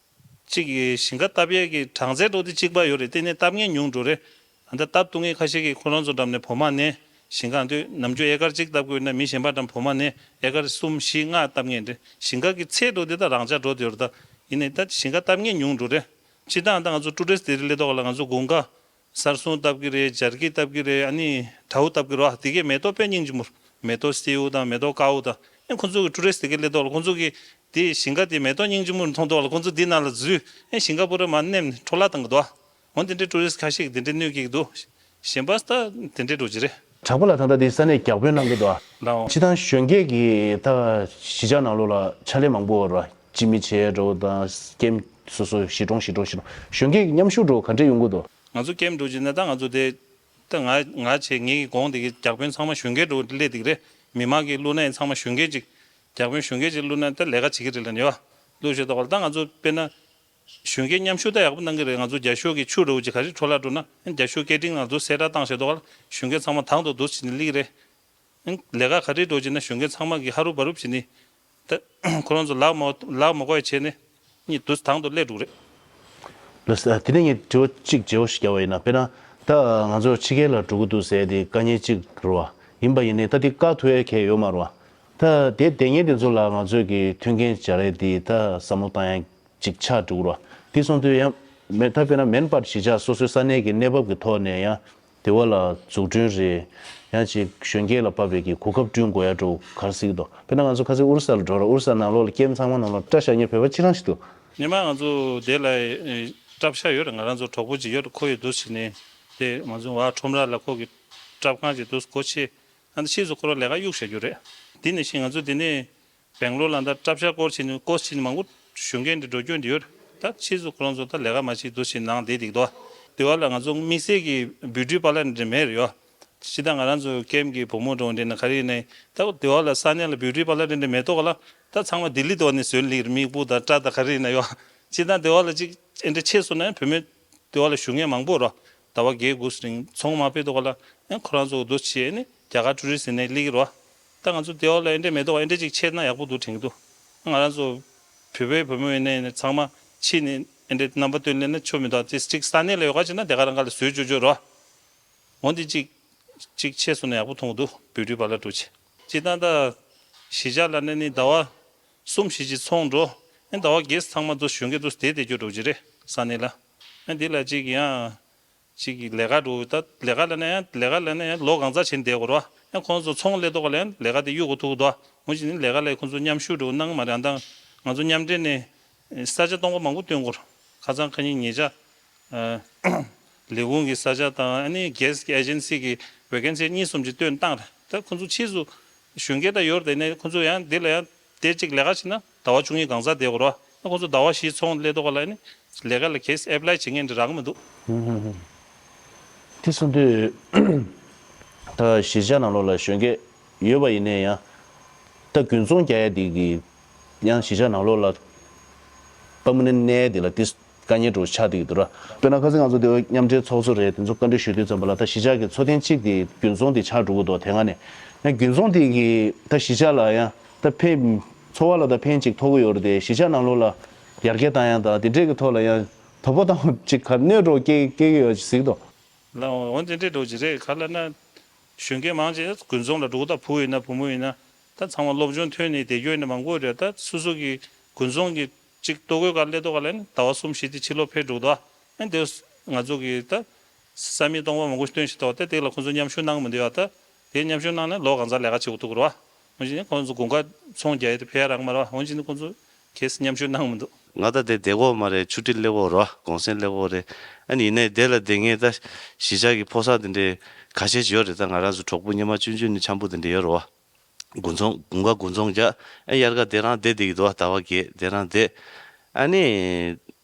གཅིག་གི་ཞིང་ཁ་བཏབ་ཡས་ཀྱི་གྲངས་ཚད་འགྲོ་དེ་གཅིག་པ་ཡོད་རེད། དེ་ནས་བཏབ་མཁན་ཉུང་འགྲོ་རེད། ད་ལྟ་བཏབ་ཐུབ་མཁན་ཁ་ཤས་ཀྱིས་ཁོ་རང་ཚོ་འགྲམ་ནས་བོ་མ་ནས་ཞིང་ཁ་འདོད་ནམ་རྒྱུན་ཨེ་ཀར་གཅིག་བཏབ་དགོས་ན་མི་གཞན་པ་འགྲམ་བོ་མ་ནས་ཨེ་ཀར་གསུམ་བཞི་ལྔ་བཏབ་མཁན་རེད། ཞིང་ཁ་གི་ཚད་འགྲོ་དེ་ད་རང་འཇགས་འགྲོ་དེ་ཡོད་རེད། ད་ཡིན་ནའི་ད་ཞིང་ཁ་བཏབ་མཁན་ཉུང་འགྲོ་རེད། སྤྱིར་བཏང་ད་ང་ཚོ་ཊུ་རི་སི་དེ་རིང་སླེབས་ཐོག་ལ་ང་ཚོ་དགུན་ཁ་གསར་སྲུང་བཏབ་ཀྱི་རེད། འབྱར་སྐྱི་བཏབ་ཀྱི་རེད། ཨ་ནི་བྲའུ་བཏབ་ཀྱི་རེད། དེ་གའི་མེ་ཏོག་དཔེ་སྙིང་རྗེ་མོ་རེད། མེ་ཏོག་སེའུ་དང་མེ་ཏོག་དཀར་པོ་དང་། ཨེ་ཁོ་ཚོ་གི་ཊུ་རི་སི་དེ་གའི་སླེབས་ཐོག་ལ་ཁོ་ཚོ་གི་དེ་ཞིང་ཁ་དེ་མེ་ཏོག་སྙིང་རྗེ་མོ་རེད་མཐོང་ཐོག་ལ་ཁོ་ཚོ་དེ་ནང་ལ་འཛུལ། ཨེ་ཞིང་ཁ་པུ་ར་མར་མནན་ནས་འཕྲོ་བརླག་བཏང་གི་འདུག་འོ་དེ་འདྲའི་ཊུ་རི་སི་ཁ་ཤས་ཀྱིས་དེ་འདྲའི་གནོད་སྐྱེལ་གྱི་འདུག་གཞན་པ་ད་དེ་འདྲའི་འགྲོ་གི་རེད། གྲགས་པ་ལགས་ད་ལྟ་དེ་ས་གནས་རྒྱག་དཔོན་གནང་གི་འདུག་ཨ། ལའོ། སྤྱིར་བཏང་གཞོན་སྐྱེས་ཀྱི་ད་གཞིས་ཆགས་ནང་ལོགས་ལ་ཕྱག་ལས་མང་པོ་ཡོད་རེད་བ། སྤྱི་མི་བྱས་འགྲོ་དང་ཀེམ་སོ་སོ་གཞིས་གྲོང་གཞིས་གྲོང་གཞིས་གྲོང་། གཞོན་སྐྱེས་ཀྱི་མཉམ་ཞུགས་འགྲོ་ག་འདྲས་ཡོང་གི་འདུག་ང་ཚོ་ཀེམ་འགྲོ་བྱས་ན་ད་ང་ཚོ་དེ་ད་ང་ང་བྱས་ངེད་ཀྱི་གོང་དེ་གི་རྒྱག་དཔོན་ཚང་མ་གཞོན་སྐྱེས་འགྲོ་སླེབས་བསྡད་ཀྱི་རེད། མི་མང་གི་བླུགས་ན་ཡང་ཚང་མ་གཞོན་སྐྱེས་ཅིག་རྒྱག་དཔོན་གཞོན་སྐྱེས་ཅིག་བླུགས་ན་ད་ལས་ཀ་བྱེད་ཀྱི་རེད་ལབ་ནས་ཡོད། བླུགས་བྱས་ཐོག་ལ་ད་ང་ཚོ་དཔེར་ན་གཞོན་སྐྱེས་མཉམ་ཞུགས་ད་ཡག་པོ་གནང་གི་རེད། ང་ཚོ་རྒྱ་ཤོག་གི་ཆུ་འདྲ་བོ་ཅིག་ག་རེ་འཕྲོ་བརླག་འགྲོ་ན་རྒྱ་ཤོག་སྐད་འཕྲིན་ང་ཚོ་གསལ་བསྒྲགས་བཏང་བྱས་ཐོག་ལ་གཞོན་སྐྱེས་ཚང་མ་དང་དུ་འདུག་བྱས་ནས་སླེབས་ཀྱི་རེད། ལས་ཀ་ག་རེ་འགྲོ་བྱས་ན་གཞོན་སྐྱེས་ཚང་མ་གི་ཧ་རུབ་བ་རུབ་བྱས་ནས་ད་ཁོ་རང་ཚོ་ལག་མ་ལག་མ་འགོ་ཡ་བྱས་ནས་གཉིད་དུ་དང་དུ་སླེབས་འགྲོ་གི་རེད། ལགས་སོ། དེ་ནས་ངས་དྲི་བ་གཅིག་བརྗེ་བོ་ཞིག་བརྒྱབ་པ་ཡིན་ན། དཔེར་ན་ད་ང་ཚོ་ཕྱི་རྒྱལ་ལ་འགྲོ་གི་འདུག་ཟེར་དེ་དཀའ་ངལ་གཅིག་རེད་བ། ཡིན་པ་ཡིན་ནའི་ད་དེ་བཀག་ཐུབ་ཡ་གང་ཡང་ཡོད་མ་རེད་བ། ད་དེ་དེ་ངས་དེ་ཚོ་ལ་ང་ཚོས་ཀྱི་མཐུན་རྐྱེན་སྦྱར་ཡ་དེ་ད་བསམ་བློ་བཏང་ཡ་ཅིག་ཆགས་འགྲོ་གི་རེད་བ། དེ་སོང་དུས་ཡང་མེ་ད་དཔེར་ན་མེན་པར་གཞིས་ཆགས་སོ་སོའི་ས་གནས་ཀྱི་གནས་བབ་ཀྱི་ཐོག་ནས་ཡང་དེ་བ་ལ་འཛུགས་སྐྲུན་རེད། ཡང་ཅིག་གཞོན་སྐྱེས་ལ་བབས་པའི་གི་གོ་སྐབས་བསྐྲུན་དགོས་ཡ་འགྲོ་ག་རེ་ཟེར་གི་འདུག་དཔེར་ན་ང་ཚོ་ཁ་སང་ཨུ་རུ་སུ་ལ་འགྲོ་ར། ཨུ་རུ་སུ་ནང་ལོགས་ལ་ཀེམ་ཚང་མ་ནང་ལོགས་སྐྲ་བཞར་མཁན་བོད་པ་ཅི་རང་ཞིག་འདུག་སྔོན་མ་ང་ཚོ་དེ་ལ་ཨེ་སྐྲ་བཞར་ཡོད་རེད། ང་རང་ཚོ་གྲོགས་པོ་ཅིག་ཡོད་རེད། ཁོ་ཡོད་འདུག་ཟེར་ནས་དེ་ང་ཚོ་བ་ཁྲོམ་ར་ལ་ཁོ་གི་སྐྲ་ཁང་ཅིག་འདུག་སྒོ་ཕྱེ། ཨ་ནི་ཕྱིས་སུ་ཁོ་རང་ལས་ཀ་གཡུག་བཞག་རྒྱུ་རེད། དེ་ནས་ཤིང་ང་ཚོ་དེ་ནས་སྦེང་ལོར་ལ་ད་སྐྲ་བཞར་སྐོར་བྱས་ནས་ཀོར་སི་བྱས་ནས་མང་པོ་གཞོན་སྐྱེས་འདི་འགྲོ་སྐྱོད་འདི་ཡོད་རེད། ད་ཕྱིས་སུ་ཁོ་རང་ཚོ་ད་ལས་ཀ་མ་བྱེད་འདུག་ཟེར་ནང་བསྡད་འདུག་དོ། དེ་བ་ལ་ང་ཚོ་དམིགས་བསལ་གྱི་བིའུ་ཊི་པར་ལར་འདི་མེད་རེད་ཡོ། སྤྱིར་བཏང་ང་རང་ཚོ་ཀེམ་གྱི་བུ་མོ་འགྲོ་འདྲེ་ན་ག་རེ་ཡིན་ནའི་ད་དེ་བ་ལ་ས་གནས་ལ་བིའུ་ཊི་པར་ལར་འདྲེ་མེད་ཐོག་ལ་ད་ཚང་མ་ལྡི་ལི་དེ་བ་ནས་བཟོས་ལེགས་རེད། མིག་སྤུ་དང་སྐྲ་དང་ག་རེ་ཡིན་ན་ཡོ། སྤྱིར་བཏང་དེ་བ་ལ་ཅིག་ཨེ་འདྲ་ཆེ་སོང་ན་བུད་མེད་དེ་བ་ལ་ཞུ་མཁན་མང་པོ་རོ། ཟླ་བ་བརྒྱད་དགུ་རིང་ཚོང་མ་སྤེལ་ཐོག་ལ་ཨེ་ཁོ་རང་ཚོ་འདུ་བྱས་ནས་རྒྱ་གར་ཊུ་རི་སི་ནས་སླེབས་ཀྱི་རོ། ད་ང་ཚོ་དེ་བ་ལ་ཨེ་འདྲ་མེད་ཐོག་ཨེ་འདྲ་ཅིག་ཆེ་ན་ཡག་པོ་འདུག་དྲན་གྱི་འདུག་ང་རང་ཚོ་བོད་པའི་བུ་མོ་ཡིན་ནའི་ཚང་མ་ཕྱི་ནས་ཨེ་འདྲ་རྣམ་པ་སྟོན་ལེན་ན་ཆོ་མི་འདུག་ཙི་ཙིག་ས་གནས་ལ་ཡོད་ཁ་ཅིག་ན་དེ་ག་རང་ག་ལ་བཟོས་བཅུག་བཅུག་རོ། འོན་ཏེ་ཅིག་ཅིག་ཆེ་སོང་ན་ཡག་པོ་མཐོང་གི་འདུག་བོད་ཕྲུག་པ་ལ་འགྲོ་ཆེ། སྤྱིར་བཏང་ད་གཞིས་ཆགས་ལ་ནི་ནི་ཟླ་བ་གསུམ་བཞི་ཅིག་ཚོང་འགྲོ། ཨེ་ཟླ་བ་བརྒྱད་ཚང་མ་ཚོ་གཞོན་སྐྱེས་ཚོ་དེ་དེ་རྒྱུ་འགྲོ་གི་རེད་ས་གནས་ལ། ཨེ་འདི་ལ་ཅིག་ཡང་ཅིག་ལས་ཀ་འགྲོ་ད་ལས་ཀ་ལ་ན་ཡང་ལས་ཀ་ལ་ན་ཡང་ལོ་གང་ཙམ་བྱས་ནས་བསྡད་དགོས་རེད་བ། ཨེ་ཁོང་ཚོ་ཚོང་ལས་ཐོག་ལ་ཡང་ལས་ཀ་དེ་གཡུག་དགོས་ཐུག་གི་འདུག་འོན་ཀྱང་ནི་ལས་ཀ་ལ་ཁོང་ཚོ་མཉམ་ཞུགས་འགྲོ་གནང་གི་མ་རེད། ཨ་ད་ང་ཚོ་མཉམ་འབྲེལ་ནས་ས་ཆ་སྟོང་པ་མང་པོ་བཏོན་དགོས་རེད། ཁ་སང་ཁ་ཉིན་ཉེ་ཆར་ལས་ཁུངས་ཀྱི་ས་ཆ་དང་ཨ་ནི་གྷེ་སི་ཨེ་ཇེན་སི་གི་ཝེ་ཀན་སི་གཉིས་གསུམ་ཅིག་བཏོན་བཏང་རེད། ད་ཁོང་ཚོ་ཕྱིས་སུ་ གཞོན་སྐྱེས་ད་ཡོད་རེད། དེ་ནས་ཁོང་ཚོ་ཡང་འདི་ལ་ཡང་དེ་གཅིག་ལས་ཀ་བྱེད་ན་ཟླ་བ་བཅུ་གཉིས་གང་ཟག་བསྡད་དགོས་རེད་བ། ཁོང་ཚོ་ཟླ་བ་བཞི་ཚོང་ལས་ཐོག་ལ་ནི་ལས་ཀ་ལ་གལ་སྲིད་ཨེ་པ་ལའི་བྱེད་མཁན་འདི་རག་གི་མི་འདུག་དེ་སོང་དུས་ད་གཞིས་ཆགས་ནང་ལོགས་ལ་གཞོན་སྐྱེས་ཡོད་པ་ཡིན་ནའི་ཡང་ད་དགུན་ཚོང་རྒྱག་ཡ་འདི་གི་ཡང་གཞིས་ཆགས་ནང་ལོགས་ལ་པར་མ་ནན་གནས་འདི་ལ་དེ་དཀའ་ངལ་འདྲ་བོ་ཆགས་བསྡད་ཀྱི་འདུག་ར། དཔེར་ན་ཁ་སང་ང་ཚོ་དེ་བ་མཉམ་འབྲེལ་ཚོགས་གཙོ་རེད། དེ་ཚོ་བཀའ་འདྲི་ཞུ་དུས་ཙམ་པ་ལ་ད་གཞིས་ཆགས་ཀྱི་འཚོ་རྟེན་གཅིག་དེ་དགུན་ཚོང་དེ་ཆགས་འགྲོ་གི་འདུག་དེ་སྔ་ནས་ཡང་དགུན་ཚོང་དེ་གི་ད་གཞིས་ཆགས་ལ་ཡང་ད་ཕན་འཚོ་བ་ལ་ད་ཕན་ཅིག་ཐོགས་ཀྱི་ཡོད་རེད་དེ། གཞིས་ཆགས་ནང་ལོགས་ལ་ཡར་རྒྱས་བཏང་ཡ་ད་དེ་འདྲས་ཀྱི་ཐོག་ལ་ཡང་དོ་ཕོག་བཏང་ཅིག་ག་གནོད་འགྲོ་སྐྱེ་སྐྱེ་གི་ཡོད་ཅིག་གཟིགས་དོ། ལ་འོན་དེ་འདྲས་འགྲོ་གི་རེད། ག་ལ་ན་གཞོན་སྐྱེས་མང་ཆེ་དགུན་ཚོང་ལ་འགྲོ་གི་ད། བུ་ཡིན་ན་བུ་མོ་ཡིན་ན་ད་ཚང་མ་སློབ་སྦྱོང་ཐོན་ནས་བསྡད་རྒྱུ་ཡིན་ན་མང་པོ་རེད། ད་སོ་སོ་གི་དགུན་ཚོང་གི་གཅིག་ལྟོ་གོས་ག་ལས་ལྟོ་ག་ལས་ཟླ་བ་གསུམ་བཞི་དེ་ཕྱི་ལོགས་ཕེབས་འགྲོ་གི་འདུག་ཨ་དེ་ང་ཚོ་གི་ད་བསམ་ཡས་སྟོང་པ་མང་པོ་སྟོན་ཞིག་འདུག་དེ་དེ་ལ་ཁོང་ཚོ་མཉམ་ཞུགས་གནང་མི་འདུག་ཨ་ད་དེ་མཉམ་ཞུགས་གནང་ན་ལོ་གང་ཚ་ལས་ཀ་བྱེད་དགོས་འདུག་རེད་བ། འོན་ཀྱང་ཁོང་ཚོ་དགུན་ཁ་ཚོང་རྒྱག་ཡས་དེ་ཕེབས་ཡ་རག་མ་རེད་བ། འོན་ཀྱང་ཁོང་ཚོ་གལ་སྲིད་མཉམ་ཞུགས་གནང་མི་འདུག་ང་ད་དེ་བསྡད་ཀྱི་ཡོད་མ་རེད། ཆུ་ཊི་སླེབས་ཀྱི་ཡོད་རེད་བ། གུང་སེང་སླེབས་ཀྱི་ཡོད་རེད། ཨ་ནི་ཡིན་ནའི་དེ་ལ་བསྡད་མཁན་ད་གཞིས་ཆགས་ཀྱི་ཕོ་གསར་དེ་འདྲའི་ཁ་ཤས་ཅིག་ཡོད་རེད། ད་ང་རང་ཚོ་གྲོགས་པོ་སྔོན་མ་ཆུང་ཆུང་ནས་འཆམ་པོ་དེ་འདྲ་ཡོད་རེད་བ། དགུན་ཚོང་དགུན་ཁ་དགུན་ཚོང་རྒྱག་ཨ་དབྱར་ཁ་དེ་རང་བསྡད་བསྡད་ཀྱི་འདུག་ཟླ་བ་བརྒྱད་དེ་རང་བསྡད། ཨ་ནི་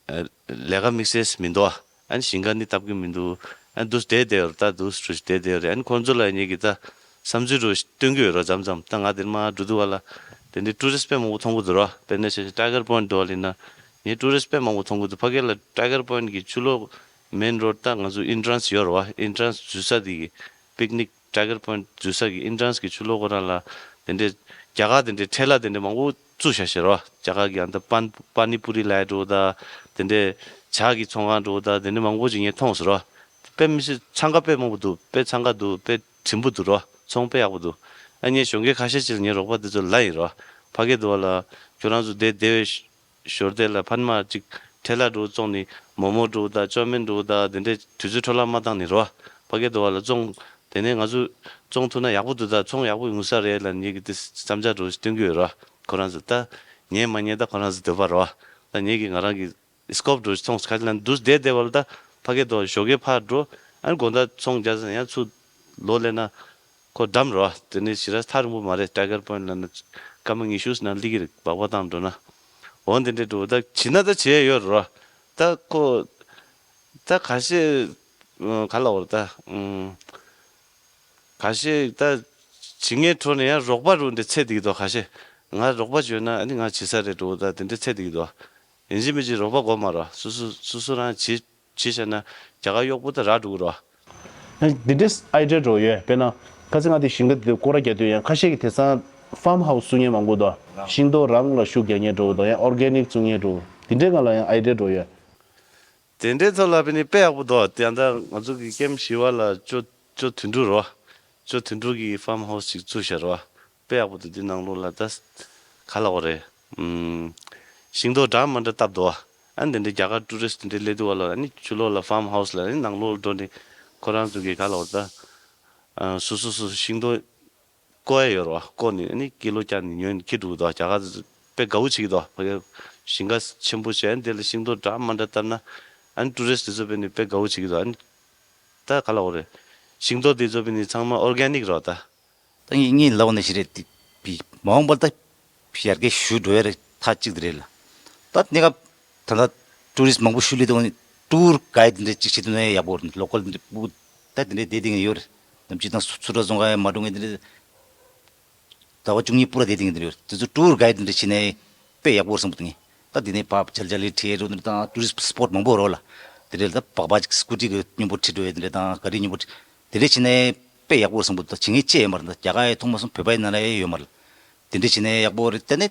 ཨ་ལས་ཀ་དམིགས་བསལ་མི་འདུག་ཨ་ནི་ཞིང་ཁ་ནི་བཏབ་ཀྱི་མི་འདུག་ཨ་ནི་འདུག་བསྡད་བསྡད་ཡོད་རེད། ད་འདུག་བསྡད་བསྡད་ཡོད་རེད། ཨ་ནི་ཁོང་ཚོ་ལ་ངེད་ཀྱིས་ད་བསམ་ཚུལ་འདྲ་བོ་ཞིག་སྟོན་གྱི་ཡོད་རེད། མཚམས་མཚམས་ད་ང་དེར་མར་འགྲོ་དུས་བ་ལ་དེ་འདྲའི་ཊུ་རི་སི་ཊི་དཔེ་མང་པོ་མཐོང་གི་འདུག་ར། དཔེར་ན་ཆ་བཞག་ཊའི་གར་པོ་ཡིན་ཊི་འདྲ་བོ་ལ་ཡིན་ན་ངས་ཊུ་རི་སི་ཊི་དཔེ་མང་པོ་མཐོང་གི་འདུག་ཕ་གི་ལ་ཊའི་གར་པོ་ཡིན་ཊི་གི་ཕྱི་ལོགས་མེན་རོ་ཌི་ད་ང་ཚོ་ཨེན་ཊི་རན་སི་ཡོད་རེད་བ། ཨེན་ཊི་རན་སི་འཛུལ་ས་དེ་གི་པིག་ནིག་ཊའི་གར་པོ་ཡིན་ཊི་འཛུལ་ས་གི་ཨེན་ཊི་རན་སི་གི་ཕྱི་ལོགས་ཁོ་རང་ལ་དེ་འདྲའི་རྒྱ་གར་དེ་འདྲའི་ཁྲལ་ལ་དེ་འདྲའི་མང་པོ་བཙུགས་བཞག་བཞག་རེད་བ། རྒྱ་གར་གི་ཨ་ད་པན་པ་ནི་པུ་རི་ལབ་ཡ་འདྲ་བོ་ད་དེ་འདྲའི་ཇ་གི་ཚོང་ཁང་འདྲ་བོ་ད་དེ་འདྲའི་མང་པོ་ཅིག་ངས་མཐོང་སོང་རེད་བ། དཔེ་མི་སྲིད་འཚང་ཁ་དཔེ་མང་པོ་འདུག་དཔེ་འཚང་ཁ་འདུག་དཔེ་བྲིན་པོ་འདུག་རེད་བ། ཚོང་དཔེ་ཡག་པོ་འདུག་ཨ་ངས་གཞོན་སྐྱེས་ཁ་ཤས་ཅིག་ལ་ངའི་རོགས་པ་དེ་ཚོ་ལབ་ཡིན་རེད་བ། ཕ་གི་འདྲ་བོ་ལ་ཁྱོད་རང་ཚོ་དེ་དེ་བས་ཞོར་དེ་ལ་ཕ་ནི་མ་ཅིག་ཁྲལ་ལ་འདྲ་བོ་བཙོང་ནས་མོག་མོག་འདྲ་བོ་དང་ཅོ་མིན་འདྲ་བོ་དང་དེ་འདྲའི་དུས་ཚོད་འཕྲོ་བརླག་མ་བཏང་ནས་རེད་བ། ཕ་གི་འདྲ་བོ་ལ་བཙོང་དེ་ནས་ང་ཚོ་བཙོང་ཐུབ་ན་ཡག་པོ་འདུག་ད་ཚོང་ཡག་པོ་ཡོང་ས་རེད་ལབ་ངེད་ཀྱིས་དེ་བསམ་འཆར་འདྲ་བོ་ཞིག་སྟོན་གྱི་ཡོད་རེད་བ། ཁོ་རང་ཚོ་ད་ཉན་མ་ཉན་ད་ཁོ་རང་ཚོ་འདོད་པ་རེད་བ། ད་ངེད་ཀྱིས་ང་རང་གི་སི་ཀོབ་འདྲ་བོ་ཞིག་མཐོང་སོང་། ཁ་ཅིག་ལ་འདུག་བསྡད་བསྡད་པ་ལ་ད་ཕ་གི་འདྲ་བོ་ཞོགས་ཀས་ཕར་འགྲོ་ཨ་ནི་དགོང་དག་ཚོང་རྒྱག་ཟེར་ཡང་ཚུར་ལོག་སླེབས་ན། ཁོ་འགྲམ་རེད་བ། དེ་ནས་ཞེ་དྲག་ཐག་རིང་པོ་མ་རེད། ཊའི་གར་པོ་ཡིན་ཊི་ལབ་ན་སྐར་མ་ཉི་ཤུ་ཙམ་ནང་སླེབས་ཀྱི་རེད། སྦག་སྦག་བཏང་འགྲོ་ན། འོ་དེ་འདྲས་འགྲོ་ད་བྱེད་ན་ད་བྱེད་ཡ་ཡོད་རེད་བ། ད་ཁོ་ད་ཁ་ཤས་ག་ལ་འོར་ད་ཁ་ཤས་ད་བྱེད་མཁན་ཁྲོད་ནས་ཡང་རོགས་པ་རུ་འདྲ་འཚོལ་བསྡད་ཀྱི་འདུག་ཁ་ཤས་ང་རོགས་པ་བྱོས་ན་ཨ་ནི་ང་བྱེད་ས་རེད་འགྲོ་ད་དེ་འདྲ་འཚོལ་བསྡད་ཀྱི་འདུག་ཡིན་གཅིག་མིན་གཅིག་རོགས་པ་དགོས་མ་རེད། སོ་སོ་སོ་སོ་རང་བྱེད་བྱེད་བྱས་ན་རྒྱ་གར་གཡོག་པོ་དེ་རག་འགྲོ་གི་རེད། ཡང་འདི་འདྲའི་ཨའི་ཌི་ཡ་འདྲ་བོ་ཡོད། དཔེར་ན་ཁ་སང་ང་དེ་ཞིང་ཁ་དེ་སྐོར་ར་རྒྱག་དུས་ཡང་ཁ་ཤས་ཀྱིས་དེང་སང་ཕཱམ་ཧའུ་སི་བཙུགས་མཁན་མང་པོ་འདུག་ཤིང་ཏོག་རང་ལ་ཤུགས་རྒྱག་མཁན་འདྲ་བོ་དང་ཡང་ཨོར་གེ་ནིག་བཙུགས་མཁན་འདྲ་བོ་དེ་འདྲའི་སྒང་ལ་ཡང་ཨའི་ཌི་ཡ་འདྲ་བོ་ཡོད། དེ་འདྲའི་ཐོག་ལ་དཔེ་ནི་དཔེ་ཡག་པོ་འདུག་དེ་ཡང་ད་ང་ཚོ་གི་ཀེམ་བཞི་པ་ལ་ཅོ་ཅོ་དོན་གྲུབ་རེད་བ། ཅོ་དོན་གྲུབ་ཀྱིས་ཕཱམ་ཧའུ་སི་ཅིག་བཙུགས་བཞག་རེད་བ། དཔེ་ཡག་པོ་འདུག་དེ་ནང་ལོགས་ལ་ད་ག་ལབ་དགོས་རེད། ཨུམ། ཤིང་ཏོག་འདྲ་མི་འདྲ་བཏབ་འདུག་ཨ་ནི་དེ་འདྲའི་རྒྱ་གར་ཊུ་རི་སི་ཊི་དེ་འདྲའི་སླེབས་དུས་བ་ལ་ཨ་ནི་ཕྱི་ལོགས་ལ་ཕཱམ་ཧའུ་སི་ལ་ཨ་ནི་ནང་ལོགས་ལ་འགྲོ་ནས་ཁོ་རང་ཚོ་གི་ག་ལབ་དགོས་རེད་ད། ཨ་སོ་སོ་སོ་སོ་ཤིང་ཏོག་བརྐོ་ཡ་ཡོད་རེད་བ། བརྐོས་ནས་ཨ་ནི་ཀི་ལོ་བརྒྱབ་ནས་ཉོས་ནས་འཁྱེར་འགྲོ་གི་འདུག་རྒྱ་གར་ཚོ་དཔེ་དགའ་བོ་བྱེད་ཀྱི་འདུག་ཕ་གིར་ཞིང་ཁ་ཆེན་པོ་བྱས་ཨ་ནི་དེ་ལ་ཤིང་ཏོག་འདྲ་མི་འདྲ་བཏབ་ན་ཨ་ནི་ཊུ་རི་སི་ཊི་དེ་ཚོ་དཔེ་ནི་དཔེ་དགའ་བོ་བྱེད་ཀྱི་འདུག་ཨ་ནི་ད་ག་ལབ་དགོས་རེད། ཤིང་ཏོག་དེ་ཚོ་དཔེ་ནི་ཚང་མ་ཨོར་གེ་ནིག་རེད་བ་ད། ད་ངས་ངས་ལབ་པ་ནང་བཞིན་རེད་དེ། བི་མ་འོངས་པར་ད་ཡར་རྒྱས་ཞུ་འགྲོ་ཡ་རེད། མཐའ་གཅིག་དེ་རེད་ལ། ད་གནས་སྐབས་ད་ལྟ་ཊུ་རི་སི་མང་པོ་ཞུ་སླེབས་དུས་ཊུར་གྷའི་ཌི་འདི་འདྲ་གཅིག་བྱེད་ཐུབ་ན་ཡག་པོ་རེད། ལོ་ཀལ་འདི་འདྲ་སྤུ་ད་དེ་འདྲ་བསྡད་བསྡད་མཁན་ཡོད་རེད། ནམ་རྒྱུན་ད་ཚུར་ར་རྫོང་ཁ་ཡ་མ་འགྲོ་མཁན་དེ་འདྲ་ཟླ་བ་བཅུ་གཉིས་སྤུ་ར་བསྡད་བསྡད་མཁན་དེ་འདྲ་ཡོད་རེད། དེ་ཚོ་ཊུར་གྷའི་ཌི་འདི་འདྲ་བྱེད་ན་དཔེ་ཡག་པོ་རེད་བསམ་གི་འདུག་ངས། ད་དེ་ནས་ཕར་ཇལ་ཇལ་ལི་ཁྲིད་འགྲོ་འདི་འདྲ་དང་ཊུ་རི་སི་སི་པོཊ་མང་པོ་རོ་ལ། དེ་འདྲ་ལ་ད་སྦག་སྦག་ཅིག་སྐུ་ཊི་གི་སྙོམས་པོ་ཁྲིད་འགྲོ་ཡ་དེ་འདྲ་དང་ག་རི་སྙོམས་པོ་ཁྲིད་དེ་འདྲ་བྱེད་ན་དཔེ་ཡག་པོ་རེད་བསམ་གི་འདུག་བྱེད་མཁན་ཅི་ཡོད་མ་རེད། ད་རྒྱ་གར་ཡ་མཐོང་མ་སོང་། བོད་པ་ཡི་ནང་ལ་ཡ་ཡོད་མ་རེད། དེ་འདྲ་བྱེད་ན་ཡག་པོ་རེད། དེ་ནས་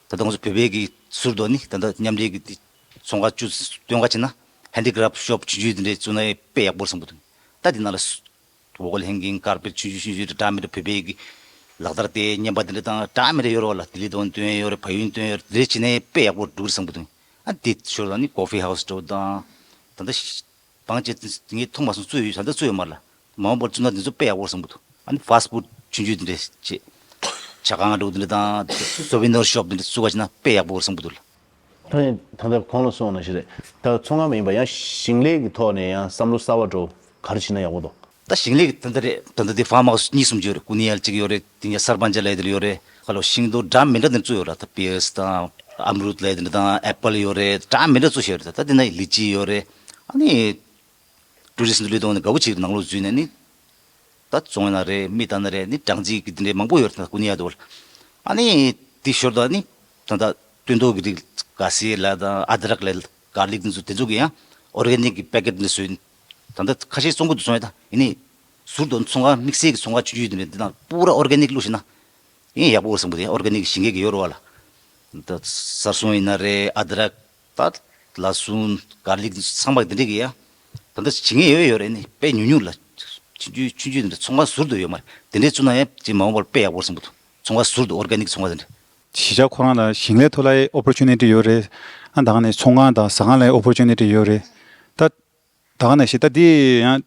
ད་ལྟ་ང་ཚོ་བོད་པའི་གི་ཟུར་དུ་ནི་ད་ལྟ་མཉམ་འབྲེལ་གི་དེ་ཚོང་ཁང་བཅུ་སྟོན་ཁ་བྱེད་ན་ཧེན་ཌི་ཀེ་རབ་ཤོབ་ཆུང་ཆུང་དེ་འདྲ་བཙུགས་ན་དཔེ་ཡག་པོ་རེད་བསམ་གི་འདུག་ད་དེ་ནང་ལ་ཝོལ་ཧེང་གིང་ཀར་པེཊ་ཆུང་ཆུང་ཆུང་ཆུང་དེ་འདྲ་མི་འདྲ་བོད་པའི་གི་ལག་བསྟར་དེ་རྔན་པ་དེ་འདྲ་དང་འདྲ་མི་འདྲ་ཡོད་རེད་བ་ལ། ལྡི་ལི་དང་སྟོན་ཡོད་རེད། བལ་ཡུལ་སྟོན་ཡོད་རེད། དེ་འདྲ་བྱེད་ན་དཔེ་ཡག་པོ་འགྲོ་གི་རེད་བསམ་གི་འདུག་ཨ་དེ་ཞོར་ལ་ནི་ཀོ་ཕི་ཧའུ་སི་འདྲ་བོ་དང་ད་ལྟ་བང་ཆེ་ངས་མཐོང་མ་སོང་། བཙུགས་ཡོད་ད་ལྟ་བཙུགས་ཡོད་མ་རེད་ལ། མ་འོངས་པར་བཙུགས་ན་འདི་ཚོ་དཔེ་ཡག་པོ་རེད་བསམ་གི་འདུག་ཨ་ནི་ཕ་སི་ཕུཌ་ཆུང་ཆུང་འདི་འདྲ་བྱེད། ཇ་ཁང་འདྲ་བོ་འདི་འདྲ་དང་སོ་བི་ནར་ཤོབ་འདི་འདྲ་བཙུགས་པ་བྱས་ན་དཔེ་ཡག་པོ་རེད་བསམ་གི་འདུག་ལ། ད་ཡིན་ད་ལྟ་གོང་ལ་གསུངས་པ་ནང་བཞིན་རེད། ད་ཚོང་ཁང་མ་ཡིན་པ་ཡང་ཞིང་ལས་ཀྱི་ཐོག་ནས་ཡང་བསམ་བློ་གསར་བ་འདྲ་བོ་ག་རེ་བྱེད་ན་ཡག་པོ་འདུག་ད་ཞིང་ལས་ཀྱི་ད་ལྟ་རེད། ད་ལྟ་དེ་ཕ་མ་གཉིས་གསུམ་ཅིག་ཡོད་རེད། ཀུ་ནི་ཡལ་གཅིག་ཡོད་རེད། དེ་ནས་སར་པན་ཅ་ལབ་ཡ་དེ་ལ་ཡོད་རེད། ཁ་ལོ་ཤིང་ཏོག་འདྲ་མི་འདྲ་དེ་བཙུགས་ཡོད་ར། ད་པི་ཡར་སི་དང་ཨམ་རུད་ལབ་ཡ་དེ་འདྲ་དང་ཨེ་པལ་ཡོད་རེད། འདྲ་མི་འདྲ་བཙུགས་བཞག་ཡོད་རེད། ད་ད་དེ་ན་ལི་ཅི་ཡོད་རེད། ཨ་ནི་ཊུ་རི་སི་ཊི་འདི་ལུས་གཏོང་ནས་དགའ་པོ་བྱེད་ཀྱི་ནང་ལོགས་འཛུལ་ནས་ནི། ད་བཙོང་ཡ་ན་རེད། མི་ལྟ་ན་རེད། ནི་སྦྲང་རྩི་གི་དེ་འདྲའི་མང་པོ་ཡོད་རེད། ད་ཀུ་ནི་ཡལ་དུ་བ་ལ། ཨ་ནི་དེ་ཞོར་དུ་ནི་ད་ལྟ་སྟོན་ཐོག་གི་རིགས་ག་སི་ལ་དང་ཨ་དྲག་ལ་གར་ལིག་འདི་ཚོ་དེ་ཚོ་གི་ཡང་ཨོར་གེ་ནིག་གི་པེ་ཀེ་ཊི་འདི་བཟོས། ད་ལྟ་ཁ་ཤས་བཙོང་གི་འདུག་བཙོང་ཡ། ད་ཡིན་ནི་ཟུར་དུ་ཚོང་ཁང་དམིགས་བསལ་གྱི་ཚོང་ཁང་ཆུང་ཆུང་དེ་འདྲ་འདི་ནང་པུ་ར་ཨོར་གེ་ནིག་བླུགས་ཤིག་ན། ཡིན་ཡག་པོ་བསམ་གི་འདུག་ཨོར་གེ་ནིག་ཞིང་ཁའི་གི་ཡོད་རེད་བ་ལ། ད་གསར་སོང་ཡིན་ན་རེད། ཨ་དྲག་ད་ལ་སུན་གར་ལིག་ཚང་མ་དེ་འདྲས་ཀྱི་ཡ། ད་ལྟ་བྱེད་མཁན་ཡོད་ཡོད་རེད། ནི་དཔེ་ཉུང་ཉུང་ལ། ཆུང་ཆུང་ཆུང་ཆུང་དེ་འདྲ་ཚོང་ཁང་ཟུར་དུ་ཡོད་མ་རེད། དེ་འདྲས་བཙུགས་ན་ཡང་ཅིག་མ་འོངས་པར་དཔེ་ཡག་པོ་བསམ་གི་འདུག་ཚོང་ཁང་ཟུར་དུ་ཨོར་གེ་ནིག་ཚོང་ཁང་དེ་འདྲ། གཞིས་ཆགས་ཁོ་རང་ལ་ཞིང་ལས་ཐོག་ལ་ཨོ་པོར་ཅུ་ནི་ཊི་ཡོད་རེད། ཨ་ད་ག་ནས་ཚོང་ཁང་དང་ཟ་ཁང་ལ་ཨོ་པོར་ཅུ་ནི་ཊི་ཡོད་རེད། ད་ད་ག་ནང་བཞིན་ད་འདི་ཡང་ཨམ་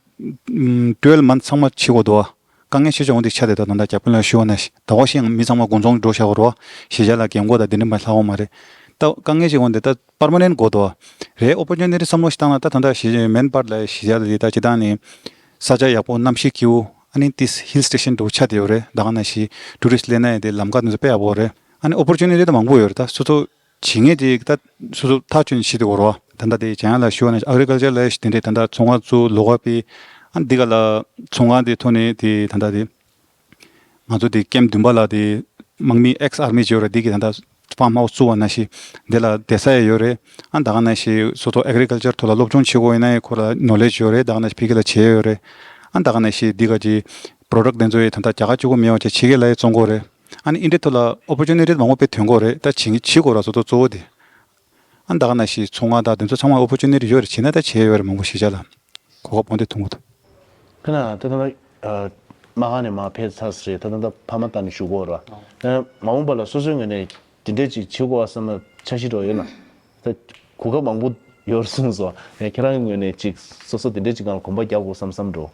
ཊུ་ཝེལ་ཕ་མན་ཐི་ཚང་མ་ཕྱི་དགོས་འདུག་བ། དཀའ་ངལ་ཆེ་ཆུང་འོང་དེ་ཆ་དེ་ད་ད་ད་རྒྱབ་ཀུན་ལ་ཞུ་བ་ན་ཞིག་ཟླ་བ་ཤིང་མི་ཚང་མ་དགུན་ཚོང་འགྲོ་བཞག་གོ་རོ། གཞིས་ཆགས་ལ་རྒན་གོག་དང་དེ་འདྲ་མ་ལྷག་འོང་མ་རེད། ད་དཀའ་ངལ་ཅིག་འོང་དེ་ད་པར་མ་ནེན་ཊི་དགོས་འདུག་བ། རེད། ཨོ་པོར་ཅུ་ནི་ཊི་བསམ་བློ་ཞིག་བཏང་ན་ད་ད་ད་གཞིས་མེན་པར་ལ་གཞིས་ཆགས་ལ་དེ་ད་ཇི་ལྟར་ནི་ས་ཆ་ཡག་པོ་གནམ་གཤིས་སྐྱིད་པོ་ཨ་ནི་ཏིས་ཧིལ་སི་ཊེ་ཤན་འགྲོ་ཆ་དེ་ཡོད་རེད། ད་ག་ནང་བཞིན་ཊུ་རི་སི་ཊི་སླེབས་ན་ཡང་དེ་ལམ་ཁ་དེ་ཚོ་དཔེ་ཡག་པོ་རེད། ཨ་ནི་ཨོ་པོར་ཅུ་ནི་ཊི་ད་མང་པོ་ཡོད་རེད། ད་སོ་སོ་བྱེད་མཁན་དེ་ད་སོ་སོ་ཐག་གཅོད་ནས་བྱེད་དགོས་རེད་བ། ད་ལྟ་དེ་བྱེད་ཡག་ལ་ཞུ་བ་ན་ཨེག་རི་ཀལ་ཅར་ལ་དེ་འདྲའི་ད་ལྟ་ཚོང་ཁང་བཙུགས་ལོགས་ཀ་པའི་ཨ་འདི་ག་ལ་ཚོང་ཁང་དེ་ཐོག་ནས་དེ་ད་ལྟ་དེ་ང་ཚོ་དེ་ཀེམ་བདུན་པ་ལ་དེ་དམག་མི་ཨེག་སི་ཨར་མི་བྱས་ཡོད་རེད། དེ་གི་ད་ལྟ་ཕཱམ་ཧའུ་སི་བཙུགས་པ་ནང་བཞིན་དེ་ལ་བསྡད་ས་ཡང་ཡོད་རེད། ཨ་ད་ག་ནང་བཞིན་སོ་སོ་ཨེག་རི་ཀལ་ཅར་ཐོག་ལ་སློབ་སྦྱོང་བྱེད་དགོས་ཡིན་ན་ཡང་ཁོ་ལ་ནོ་ལེ་ཇི་ཡོད་རེད། ད་ག་ནང་བཞིན་ཕ་གི་ལ་བྱས་ཡོད་རེད། ཨ་ད་ག་ནང་བཞིན་འདི་ག་ཅིག་པོ་རོ་ཌག་ཊི་དེ་ཚོ་ཡང་ད་ལྟ་རྒྱ་གར་གཅིག་པོ་མེད་པ་བྱས་ཕྱི་རྒྱལ་ལ་ཡང་བཙོང་གི་ཡོད་རེད། ཨ་ནི་ཨིན་ཌི་ཡ་ཐོག་ལ་ཨོ་པོར་ཅུ་ནི་ཊི་མང་པོ་དཔེ་ཐོན་གྱི་ཡོད་རེད། ད་བྱེད་བྱེད་དགོས་ར་སོ་སོ་གཙོ་བོ་དེ། ཨ་ད་ག་ནང་བཞིན་ཚོང་ཁང་དང་དེ་ཚོ་ཚང་མ་ཨོ་པོར་ཅུ་ནི་ཊི་ཡོད་རེད། བྱེད་ན་ད་བྱེད་ཡོད་རེད། མང་པོ་གཞིས་ཆགས་ལ་གོ་སྐབས་མང་པོ་ཐོན་གྱི་འདུག་ཁ་ན་ད་ད་ད་ཨ་མ་ཁང་ནས་མར་ཕེབས་ཚར་ས་རེད། ད་ད་ད་ཕ་མ་ལྟ་ནས་བཞུགས་ཀྱི་ཡོད་ར། ཨ་མ་འོངས་པ་ལ་སོ་སོའི་ངོས་ནས་དེ་འདྲས་ཅིག་བྱེད་དགོས་པ་བསམ་ན་འཆར་གཞི་འདྲ་ཡོད་ན། ད་གོ་སྐབས་མང་པོ་ཡོད་རེད་གསུངས་སོང་། ཡང་ཁྱེད་རང་གི་ངོས་ནས་ཅིག་སོ་སོ་དེ་འདྲས་ཅིག་སྒང་ལ་གོམ་པ་རྒྱག་དགོས་བསམ་བསམ་འགྲོ།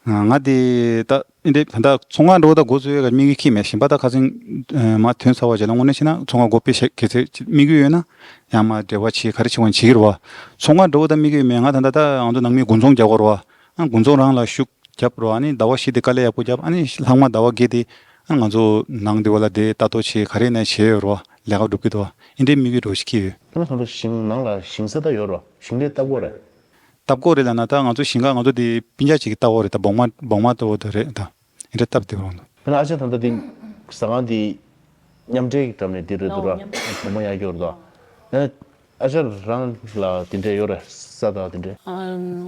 ང་དེ་ད་ཨིན་དེ་ད་ལྟ་ཚོང་ཁང་འགྲོ་ད་འགོ་བཙུགས་ཡོད་ག་དམིགས་ཡུལ་ཁྱད་མེད། གཞན་པ་ད་ཁ་སང་མ་ཐོན་ཚར་བ་བྱས་ལ་དངོས་གནས་བྱས་ན་ཚོང་ཁང་སྒོ་ཕྱེ་ཤེས་གལ་སྲིད་དམིགས་ཡུལ་ཡོད་ན་ཡང་མ་འབྲེལ་བ་བྱེད་ག་རེ་བྱེད་དགོས་བྱེད་ཀྱི་རེད་བ། ཚོང་ཁང་འགྲོ་ད་དམིགས་ཡུལ་མེད། ང་ད་ད་ད་ང་ཚོ་ནང་མི་དགུན་ཚོང་རྒྱག་གི་རེད་བ། ཨ་དགུན་ཚོང་རང་ལ་ཤུགས་རྒྱབ་རོགས། ཨ་ནི་ཟླ་བ་བཞི་དེ་དཀའ་ལས་ཡག་པོ་རྒྱབ། ཨ་ནི་ལྷག་མ་ཟླ་བ་བརྒྱད་དེ་ཨ་ང་ཚོ་ནང་དེ་བ་ལ་དེ་ལྟ་རྟོག་བྱེད་ག་རེ་ནས་བྱེད་ཡོད་རོགས། ལས་ཀ་སྒྲུབ་ཀྱི་འདུག་ཨིན་དེ་དམིགས་ཡུལ་རོགས་ཤིག་ཁྱི་ཡོད། ཁྱེད་རང་ཚོ་ཞིང་ནང་ལ་ཞིང་ས་ད་ཡོད་རོགས། ཞིང་ལས་ལྟ་སྐོར་རེད། ལྟ་སྐོར་རེད་ལ་ན་ད་ང་ཚོ་ཞིང་ཁ་ང་ཚོ་དེ་སྤུན་ཆ་གཅིག་གིས་ལྟ་བ་རེད། ད་སྦོང་མ་སྦོང་མ་ལྟ་བ་དེ་རེད། ད་ཨིན་དེ་སྟབས་བདེ་བ་རང་དུ། ཁྱེད་རང་ཨ་ཅག་ད་ལྟ་དེ་ཟ་ཁང་དེ་མཉམ་འབྲེལ་གྱི་འགྲམ་ནས་དེ་རེད་འདུག་ར། སྦོང་མ་ཡག་ཡོད་རེད་ད། ཨ་ཅག་རང་ལ་དེ་འདྲས་ཡོད་རེད། ས་དང་དེ་འདྲས།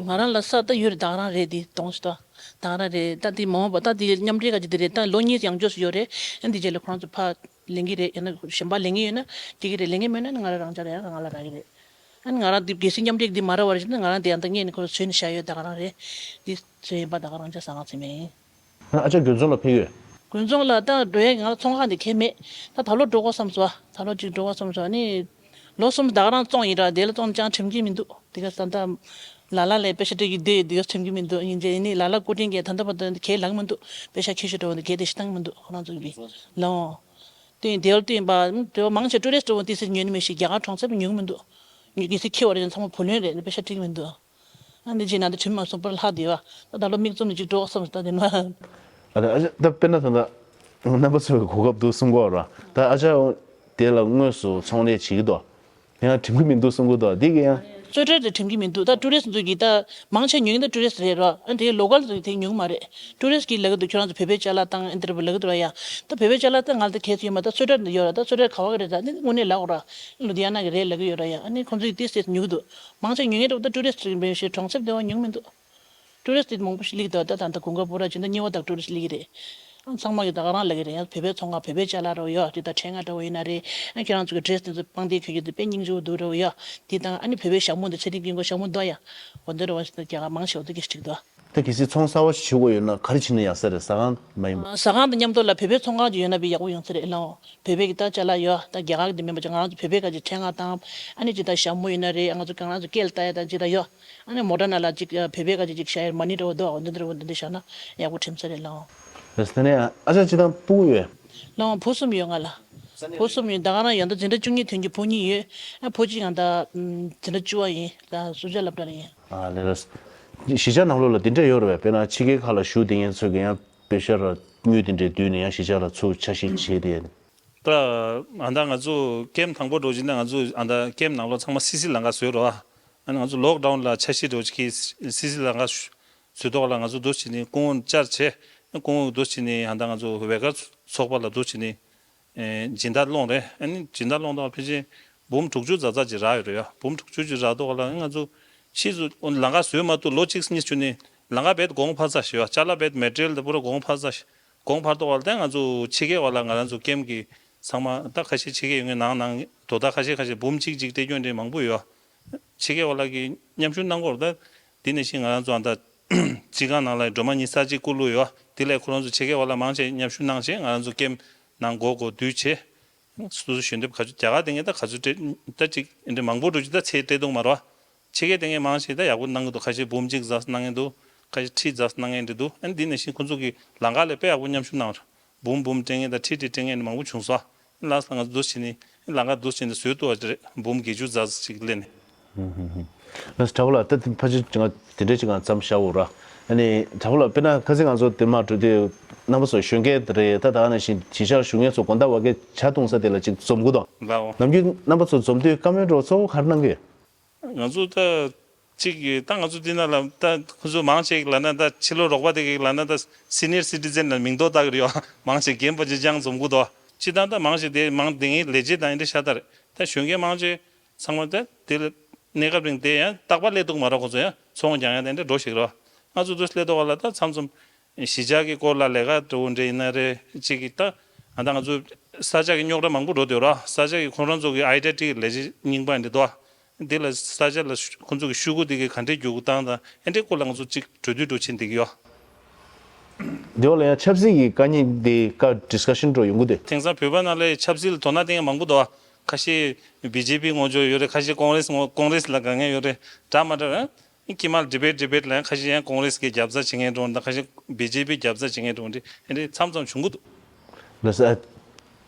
ང་རང་ལ་ས་ད་ཡོད་རེད། ད་ག་རང་རེད། དེ་གདོང་ཞིག་ད་ད་ག་རང་རེད། ད་དེ་མ་འོངས་པ་ད་དེ་མཉམ་འབྲེལ་ག་ཅིག་དེ་རེད། ད་ལོ་གཉིས་ཡང་འཇོག་སུ་ཡོད་རེད། ཨ་འདི་རྗེས་ལ་ཁོ་རང་ཚོ་ཕ་ལེན་གྱི་རེད། ཡང་ན་གཞན་པ་ལེན་གྱི་ཡོད་ན་སྐྱེ་གི་རེད། ལེན་གྱི་མེད་ན་ང་རང་རང་ཅག་རེད། ང་ལ་རག་གི་རེད། ཨ་ནི་ང་རང་འདི་གལ་སྲིད་མཉམ་འབྲེལ་འདི་མ་རག་པ་རེད་ཟེར་ན་ང་རང་འདི་ཡང་ད་ངས་ནི་ཁོ་ཚོ་བཟོས་ནས་བཞག་ཡོད། ད་ག་རང་རེད། འདི་བཟོས་ཡིན་པ་ད་ག་རང་ཅག་ཟ་ཁང་ཚོད་མེད་ཡིན། ཨ་ཅག་དགོན་ཚོང་ལ་ཕེབས་ཡོད། དགོན་ཚོང་ལ་ད་འགྲོ་ཡ་ང་ལ་ཚོང་ཁང་འདི་གས་མེད། ད་ད་ལོ་འགྲོ་དགོས་བསམ་སོང་། ད་ལོ་གཅིག་འགྲོ་དགོས་བསམ་སོང་། ཨ་ནི་ལོ་གསུམ་ད་ག་རང་བཙོང་ཡིན་ར། དེ་ལ་བཙོང་ཅང་དྲན་གྱི་མི་འདུག་དེ་ག་ས་ད་ལ་ལ་ལས་པེ་ཤ་སྤྲད་ཀྱི་བསྡད་ཡོད། དེ་ག་དྲན་གྱི་མི་འདུག་ཡིན་གྱི་ནི་ལ་ལ་སྐུ་དྲིན་གྱིས་ད་ལྟ་བར་དུ་གས་ལངས་མི་འདུག་པེ་ཤ་ཁྱེར་ཤོག་འགྲོ་འདི་གས་དེ་ཤི་བཏང་མི་འདུག་ཁོ་རང་ཚོ་གི་ལོ། དེ་ཡིན་དེ་བར་དུ་ཡིན་པ་དེ་བ་མང་ཆེ་ཊུ་རི་སི་ཊི་འོ་དེ་སྲིད་ཉོས་ནི་མེད་ཤི། རྒྱ་གར་གྲོང་གསེབ་ཉོ་གི་མི་འདུག་ཉོ་གི་སྲིད་ཁྱེར་བ་རེད། ཚང་མ་བུ་ལོན་རེད། པེ་ཤ་སྤྲད་ཀྱི་མི་འདུག་ཨ་འདི་རྗེས་ན་འདི་དྲིན་མ་སོང་པར་ལྷག་བསྡད་པ། ད་ད་ལོ་མིག་བཙུམ་ནས་ཅིག་འགྲོ་བསམ་ད་དེ་ན། ཨ་ད་ཨ་ད་དཔེར་ན་ད་ད་རྣམ་པ་ཚོའི་གོ་སྐབས་འདུག་གསུང་གི་ཡོད་ར། ད་ཨ་ཅག་དེ་ལ་དངོས་སུ་ཚོང་ལས་བྱེད་ཀྱི་འདུག་དེ་ཡང་དྲན་གྱི་མི་འདུག་གསུང་གི་འདུག་འདི་གི་ཡང་། གསོལ་ཁྲལ་དེ་དྲན་གྱི་མི་འདུག་ད་ཊུ་རི་སི་ཊི་ཚོ་གིས་ད་མང་ཆེ་ཉོ་མཁན་ད་ཊུ་རི་སི་ཊི་རེད་ར། ཨ་དེ་ལོ་ཀལ་ཚོ་གིས་དེ་ཉོ་གི་མ་རེད། ཊུ་རི་སི་ཊི་གིས་ལབ་ཀྱི་འདུག་ཁྱོད་རང་ཚོ་བོད་པའི་ཅ་ལག་བཏང་ཨ་འདིར་ལབ་ཀྱི་འདུག་ར་ཡ། ད་བོད་པའི་ཅ་ལག་ད་ང་ལ་ད་གས་ཚོད་ཡོད་མ། ད་གསོལ་ཁྲལ་འདི་ཡོད་ར། ད་གསོལ་ཁྲལ་ག་བ་གི་རེད། ད་ནི་དངོས་གནས་ལབ་དགོས་ར། ལུ་དི་ཡ་ན་གི་རེད་ལབ་ཀྱི་ཡོད་ར་ཡ། ཨ་ནི་ཁོང་ཚོ་གིས་དེ་སེ་ཉོ་གི་འདུག་མང་ཆེ་ཉོ་མཁན་འདྲ་པོ་ད་ཊུ་རི་སི་ཊི་རེད་ཤི། གྲོང་གསེབ་དེ་བ་ཉོ་གི་མི་འདུག་ཊུ་རི་སི་ཊི་མང་པོ་ཞིག་སླེབས་འདུག་ད་ད་ད་གུང་དཀར་སྤོ་ར་ཅིག་ད་གཉིས་པ་དག་ཊུ་རི་སི་ཊི་སླེབས་ཀྱི་རེད། ཨང་ཚང་མ་གིས་ད་ག་རང་ལབ་ཀྱི་རེད། ཡང་བོད་པའི་ཚོང་ཁང་བོད་པའི་ཅ་ལག་འདྲ་པོ་ཡོད། དེ་ད་ཕྲེང་བ་འདྲ་པོ་ཡིན་ན་རེད། ཨ་ཁྱེད་རང་ཚོ་གི་ཌི་རེ་སི་དེ་ཚོ་པང་གདན་གྱོན་རྒྱུ་དེ་དཔེ་སྙིང་རྗེ་པོ་འདུག་འདྲ་པོ་ཡོད། དེ་དང་ཨ་ནི་བོད་པའི་ཞྭ་མོ་འདི་ཚེ་རིང་དགུན་ཁ་ཞྭ་མོ་འདུག་ཡ། འོ་འདི་འདྲ་པོ་ཞིག་ད་རྒྱ་གར་མང་ཆེ་བ་དེ་གི་ཞིག་འདུག་ད་གལ་སྲིད་ཚོང་གསར་པ་ཞིག་བྱེད་དགོས་ཡོད་ན་ག་རེ་བྱེད་ན་ཡག་ས་རེད། ཟ་ཁང་མ་ཡིན་པ། ཟ་ཁང་དང་མཉམ་དུ་ལ་བོད་པའི་ཚོང་ཁང་ཅིག་ཡོད་ན་དཔེ་ཡག་པོ་ཡོང་ས་རེད་ལགས། བོད་པའི་གི་ད་ཅ་ལག་ཡོད། ད་རྒྱ་གར་གི་དེ་མིན་པ་ཅིག་ང་རང་ཚོ་བོད་པའི་ག་ཅིག་ཕྲེང་བ་དང་ཨ་ནི་ཅིག་ད་ཞྭ་མོ་ཡིན་ན་རེད། ང་ཚོ་གང་རང་ཚོ་སྐེ་ལ་བཏགས་ཡ་ད་ཅིག་ད་ཡོད། ཨ་ནི་མོ་ཊ་ནང་ལ་ཅིག་བོད་པའི་ག་ཅིག་ཅིག་བཞག་ཡ་མ་ཎི་འདྲ་པོ་འདུག་འོ་འདི་འདྲ་པོ་འདི་འདྲ་བཞག་ན་ཡག་པོ་དྲན་ས་རེད་ལགས། རེད། དེ་ནས་ཨ་ཅག་ཅིག་དང་སྤུ་གུ་ཡོད། ལགས་བུ་གསུམ་ཡོད་ང་ལ། བུ་གསུམ་ཡོད། ད་ག་རང་ཡོད་ད་འཛིན་གྲྭ་བཅུ་གཉིས་ཐོན་གྱི་བུ་གཉིས་ཡོད། ཨ་བུ་གཅིག་ཡང་ད་འཛིན་གྲྭ་བཅུ་པ་ཡིན། ད་གསོལ་ཇ་སློབ་གྲྭ་ལ་ཡིན། ཨ་ལས་རེད། གཞིས་ཆགས་ནང་ལོགས་ལ་དེ་འདྲ་ཡོད་རེད་པས། དཔེར་ན་ཕྱི་རྒྱལ་ཁག་ལ་བཞུགས་བསྡད་མཁན་ཚོས་ཀྱང་ཡང་པེ་ཤ་ར་དངུལ་དེ་འདྲས་བསྡུས་ནས་ཡང་གཞིས་ཆགས་ལ་ཚུར་འཆར་གཞི་བྱས་ཏེ། ད་ཨ་ད་ང་ཚོ་ཀེམ་དང་པོ་འགྲོ་བྱས་ན་ང་ཚོ་ཨ་ད་ཀེམ་ནང་ལོགས་ཚང་མ་སི་སི་ལམ་ཁ་བཟོས་རོགས། ཨ་ནི་ང་ཚོ་ལོག་ཌའུན་ལ་འཆར་གཞི་འགྲོ་བྱེད་ཀྱི་སི་སི་ལམ་ཁ་བཟོས་ཐོག་ལ་ང་ཚོ་འདུག་བྱས་ནས་སྐུ་ངོ་བཅར་བྱས། སྐུ་ངོ་འདུག་བྱས་ནས་ཨ་ད་ང་ཚོ་ཝེ་གར་ཚོགས་པ་ལ་འདུག་བྱས་ནས། ཨེ་སྦྱིན་བདག་སློང་རེད། ཨ་ནི་སྦྱིན་བདག་སློང་དང་ཕལ་ཆེར་འབུམ་དྲུག་ཅུ་ཙག་ཙག་ཅིག་རག་ཡོད་རེད་ཡ། འབུམ་དྲུག་ཅུ་ཅིག་རག་ཐོག་ལ་ང་ཚོ་ཕྱིས་སུ་ལམ་ཁ་བཟོས་མ་ཐུབ་ལོ་གཅིག་གཉིས་བྱུང་ནས་ལམ་ཁ་རྦད་གོང་འཕར་ཚར་ཞེས་པ། ཅ་ལག་རྦད་མེ་ཊི་རི་ཡལ་དང་པུ་ར་གོང་འཕར་ཚར་ཞེས། གོང་འཕར་ཐོག་ལ་ད་ང་ཚོ་ཕྱི་རྒྱལ་བ་ལ་ང་རང་ཚོ་ཀེམ་གྱི་ཚང་མ་ད་ཁ་ཤས་ཕྱི་རྒྱལ་ཡོད་མཁན་ནང་ནང་དོ་ད་ཁ་ཤས་ཁ་ཤས་འབུམ་གཅིག་གཅིག་སྤྲད་རྒྱུ་འདྲ་མང་པོ་ཡོད། ཕྱི་རྒྱལ་བ་ལ་གི་མཉམ་ཞུགས་གནང་གོ་ར། ད་འདི་ནས་ཤིང་ང་རང་ཚོ་ཨ་ད་སྤྱི་ཁང་ནང་ལ་སྒྲོལ་མ་ཉི་ཤུ་རྩ་གཅིག་སྐུ་ལུས་ཡོད། དེ་ལས་ཁོ་རང་ཚོ་ཕྱི་རྒྱལ་བ་ལ་མང་ཆེ་མཉམ་ཞུགས་གནང་བྱས་ང་རང་ཚོ་ཀེམ་ནང་སྒོ་སྒོ་བསྡུས་བྱས། སོ་སོ་ཞལ་འདེབས་ག་ཚོད་རྒྱ་གར་དེ་ངས་ད་ག་ཚོད་སྤྲད་ད་ཅིག་འདི་མང་པོ་འགྲོ་ཅིག་ད་ཚད་སྤྲད་གཏོང་མ་རོགས། ཕྱི་རྒྱལ་དེ་ངས་མང་ཆེ་ད་ཡག་པོ་གནང་གི་འདུག་ཁ་ཤས་འབུམ་གཅིག་ཙམ་གནང་མཁན་འདུག་ཁ་ཤས་ཁྲི་ཙམ་གནང་མཁན་འདྲ་འདུག་ཨ་ནི་འདི་ནས་ཤིང་ཁོ་ཚོ་གི་ལམ་ཁ་ལ་དཔེ་ཡག་པོ་མཉམ་ཞུགས་གནང་བ་རེད། འབུམ་འབུམ་སྤྲད་མཁན་དང་ཁྲི་ཁྲི་སྤྲད་མཁན་མང་པོ་བྱུང་སོང་། ལགས་སོ། ང་ཚོ་འདུག་བྱས་ནས་ལམ་ཁ་འདུག་བྱས་ནས་བཟོས་ཐུབ་པ་རེད། འབུམ་བརྒྱད་ཅུ་ཙམ་ཅིག་སླེབས་ནས། ལགས་སོ། དྲ་བ་ལ་ད་ཕལ་ཆེར་ང་དེ་འདྲའི་ཅིག་ང་ཙམ་བཞག་འོ་ར། ཨ་ནི་དྲ་བ་ལ་དཔེར་ན་ཁ་སང་ང་ཚོ་དེ་མ་འགྲོ་དུས་རྣམ་པ་ཚོ་གཞོན་སྐྱེས་དེ་རེད། ད་ད་ནང་བཞིན་གཞིས་ཆགས་བཞུགས་མཁན་ཚོ་དགོང་དག་བར་གའི་ཇ་འཐུང་ས་དེ་ལ་ཅིག་འཛོམས་གི་འདུག་ལའོ། ནམ་རྒྱུན་རྣམ་པ་ཚོ་འཛོམས་དུས་བཀའ་མོལ་འདྲ་བོ་གཙོ་བོ་ག་རེ་གནང་གི་ཡོད། ང་ཚོ་ད་གཅིག་གིས་ད་ང་ཚོ་འདི་ན་ལ་ད་ཁོ་ཚོ་མང་ཆེ་གིས་ལབ་ན་ད་ཕྱི་ལོགས་རོགས་པ་དེ་གིས་ལབ་ན་ད་སི་ནི་ཡར་སི་ཊི་ཛན་ལ་མིང་འདོགས་བཏགས་ཀྱི་རེད་ཡོ། མང་ཆེ་རྒན་པ་ཅིག་ཅང་འཛོམས་གི་འདུག་སྤྱིར་བཏང་ད་མང་ཆེ་དེ་མང་དེ་ངའི་ལས་བྱེད་དང་ཨེ་འདྲ་ཤ་སྟག་རེད། ད་གཞོན་སྐྱེས་མང་ཆེ་ཚང་མ་ད་དེ་ལ་གནས་སྐབས་རིང་དེ་ཡང་རྟག་པར་སླེབས་འདུག་མ་རེད། ཁོ་ཚོ་ཡང་ཚོང་རྒྱག་ཡང་དེ་འདྲ་འགྲོ་ཞིག་རེད། ང་ཚོ་དུ་སླེབས་ཐོག་ལ་ད་མཚམས་མཚམས་གཞིས་ཆགས་ཀྱི་སྐོར་ལ་ལས་ཀ་འགྲོ་འདྲ་ཡིན་ན་རེད། གཅིག་གིས་ད་ཨ་ད་ང་ཚོ་ས་ཆ་གི་རྙོག་དྲ་མང་པོ་འགྲོ་འདུག་ར། ས་ཆ་གི་ཁོང་རང་ཚོ་གི་ཨའི་ཌེན་ཊི་ཊི་ལས་བྱེད་རྙིང་པ་འདི་འདུག་འདི་ལ་ས་ཆ་ལ་ཤུ་ཁོང་ཚོ་གི་ཤུ་གུ་འདི་གི་ག་འདྲས་འགྱུར་བཏང་དང་ཨེ་འདྲའི་སྐོར་ལ་ང་ཚོ་གཅིག་གྲོས་བསྡུར་འགྲོ་ཕྱིན་བསྡད་ཀྱི་ཡོད། འདི་བ་ལ་ཡང་ཆབ་སྲིད་ཀྱི་དཀའ་ཉེན་འདི་བཀའ་ཌི་སི་ཀ་ཤན་འགྲོ་ཡོང་གི་འདུག་དེང་སང་བོད་པ་ནང་ལ་ཆབ་སྲིད་ལ་དོ་སྣང་བསྟན་མཁན་མང་པོ་འདུག་ཁ་ཤས་བི་ཇེ་པི་ངོ་སྦྱོར་ཡོད་རེད། ཁ་ཤས་ཀོང་རེས་ངོ་ཀོང་རེས་ལ་དགའ་མཁན་ཡོད་རེད། འདྲ་མ་འདྲ་རེད། ཁྱི་མ་ལ་ཌི་བེཊ་ཌི་བེཊ་ལ་ཡང་ཁ་ཤས་ཡང་ཀོང་རེས་ཀྱི་རྒྱབ་རྩ་བྱེད་མཁན་འདྲ་བོ་དང་ཁ་ཤས་བི་ཇེ་པི་རྒྱབ་རྩ་བྱེད་མཁན་འདྲ་བོ་འདི་ཨེ་འདྲས་མཚམས་མཚམས་བྱུང་གི་འདུག་ལགས་སོ། ཨ།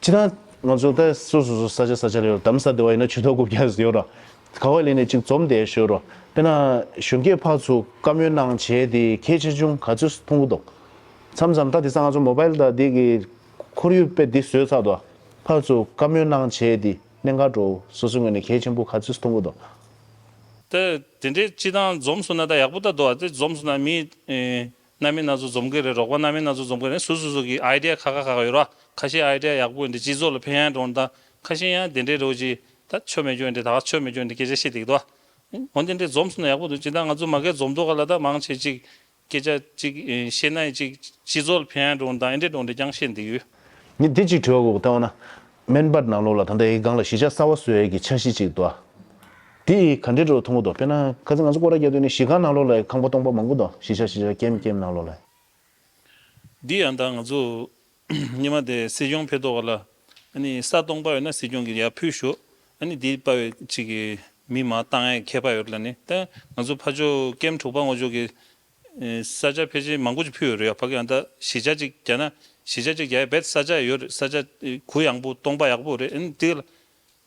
སྤྱིར་བཏང་ང་ཚོ་ད་སོ་སོ་སོ་ས་ཆ་ས་ཆ་ལ་ཡོད་ར། དྷ་རམ་ས་ལ་དེ་བ་ཡིན་ན་ཆུ་ཐོག་རྐུབ་བཀྱག་ཡོད་ར། ག་བ་ལས་ནས་ཅིག་འཛོམས་བསྡད་ཤོད་ར། དཔེར་ན་གཞོན་སྐྱེས་ཕར་ཚུར་བཀའ་མོལ་གནང་བྱས་ཏེ་གལ་ཆེ་ཆུང་ག་ཚོད་མཐོང་གི་འདུག་མཚམས་མཚམས་ད་དེང་སང་ང་ཚོ་མོ་བྷེལ་དང་དེ་གི་ཁོར་ཡུག་དཔེ་འདི་བཟོས་ཚར་འདུག་ཕར་ཚུར་བཀའ་མོལ་གནང་བྱས་ཏེ་གནད་འགག་འདྲ་བོ་སོ་སོའི་ངོས་ནས་གལ་ཆེན་པོ་ག་ཚོད་མཐོང་གི་འདུག་ད་དེ་འདྲའི་སྤྱིར་བཏང་འཛོམས་སོང་ན་ད་ཡག་པོ་ད་འདུག་ཨ་དེ་འཛོམས་སོང་ན་མི་ཨེ་སྣ་མིན་སྣ་ཚོགས་འཛོམས་ཀྱི་རེད། རོགས་པ་སྣ་མིན་སྣ་ཚོགས་འཛོམས་ཀྱི་རེད། སོ་སོ་སོ་གི་ཨའི་ཌི་ཡ་ཁ་ཁ་ཁ་ཁ་ཡོད་ར། ཁ་ཤས་ཨའི་ཌི་ཡ་ཡག་པོ་ཡིན་དེ་སྤྱི་ཚོགས་ལ་ཕན་ཡག་འགྲོ་འདྲ། ཁ་ཤས་ཡང་དེ་འདྲའི་རོགས་ཀྱི་ད་ཆོ་མེད་ཀྱོ་ཡིན་དེ་ད་ག་ཆོ་མེད་ཀྱོ་ཡིན་དེ་སྐད་ཆ་བཤད་བསྡད་ཀྱི་འདུག་འོན་ཏེ་འདྲའི་འཛོམས་སོང་ན་ཡག་པོ་འདུག་སྤྱིར་བཏང་ང་ཚོ་མ་གིར་འཛོམས་ཐོག་ག་ལ་ད་མང་ཆེ་ཅིག་སྐད་ཆ་ཅིག་ཨེ་བཤད་ན་ཅིག་སྤྱི་ཚོགས་ལ་ཕན་ཡག་འགྲོ་འདྲ་ཨེ་འདྲའི་འགྲོ་འདྲ་ཀྱང་བཤད་བསྡད་ཡོད། ངས་འདི་གཅིག་དྲི་བ་དགོས་པ་ལྟ་བ་ན། སྨན་པ་ནང་ལོགས་ལ་ད་ལྟ་ཡི་སྒང་ལ་གཞིས་ཆགས་གསར་པ་བཟོ་ཡས་ཀྱི་འཆར་གཞི་ཅིག་འདུག་ཨ། དེ་ཡིས་ག་འདྲའི་འགྲོ་མཐོང་གི་འདུག་དཔེར་ན་ཁ་སང་ང་ཚོ་སྐོར་ར་རྒྱག་དུས་ནི་གཞིས་ཁང་ནང་ལོགས་ལ་ཁང་པ་སྟོང་པ་མང་པོ་འདུག་གཞིས་ཆགས་གཞིས་ཆགས་ཀེམ་ཀེམ་ནང་ལོགས་ལ། འདི་ཡང་ད་ང་ཚོ་སྔོན་མ་དེ་སྲིད་སྐྱོང་ཕེབས་ཐོག་ལ་ཨ་ནི་ས་སྟོང་པ་ཡོད་ན་སྲིད་སྐྱོང་གིས་ཡར་ཕུལ་ཤོག་ཨ་ནི་འདི་པ་བའི་ཅིག་གི་མི་མང་བཏང་ཡས་ཁྱད་པར་ཡོད་ལ་ནི་ད་ང་ཚོ་ཕ་ཇོ་ཀེམ་དྲུག་པ་ངོ་ཅོག་གི་ས་ཆ་ཕལ་ཆེར་མང་པོ་ཅིག་ཕུལ་ཡོད་རེད་ཡ། ཕ་གི་ཡང་ད་གཞིས་ཆགས་ཅིག་རྒྱག་ན་གཞིས་ཆགས་ཅིག་རྒྱག་ཡ་རྦད་ས་ཆ་ཡོད་རེད། ས་ཆ་གུ་ཡངས་པོ་སྟོང་པ་ཡག་པོ་རེད། ཨ་ནི་དེ་ལ་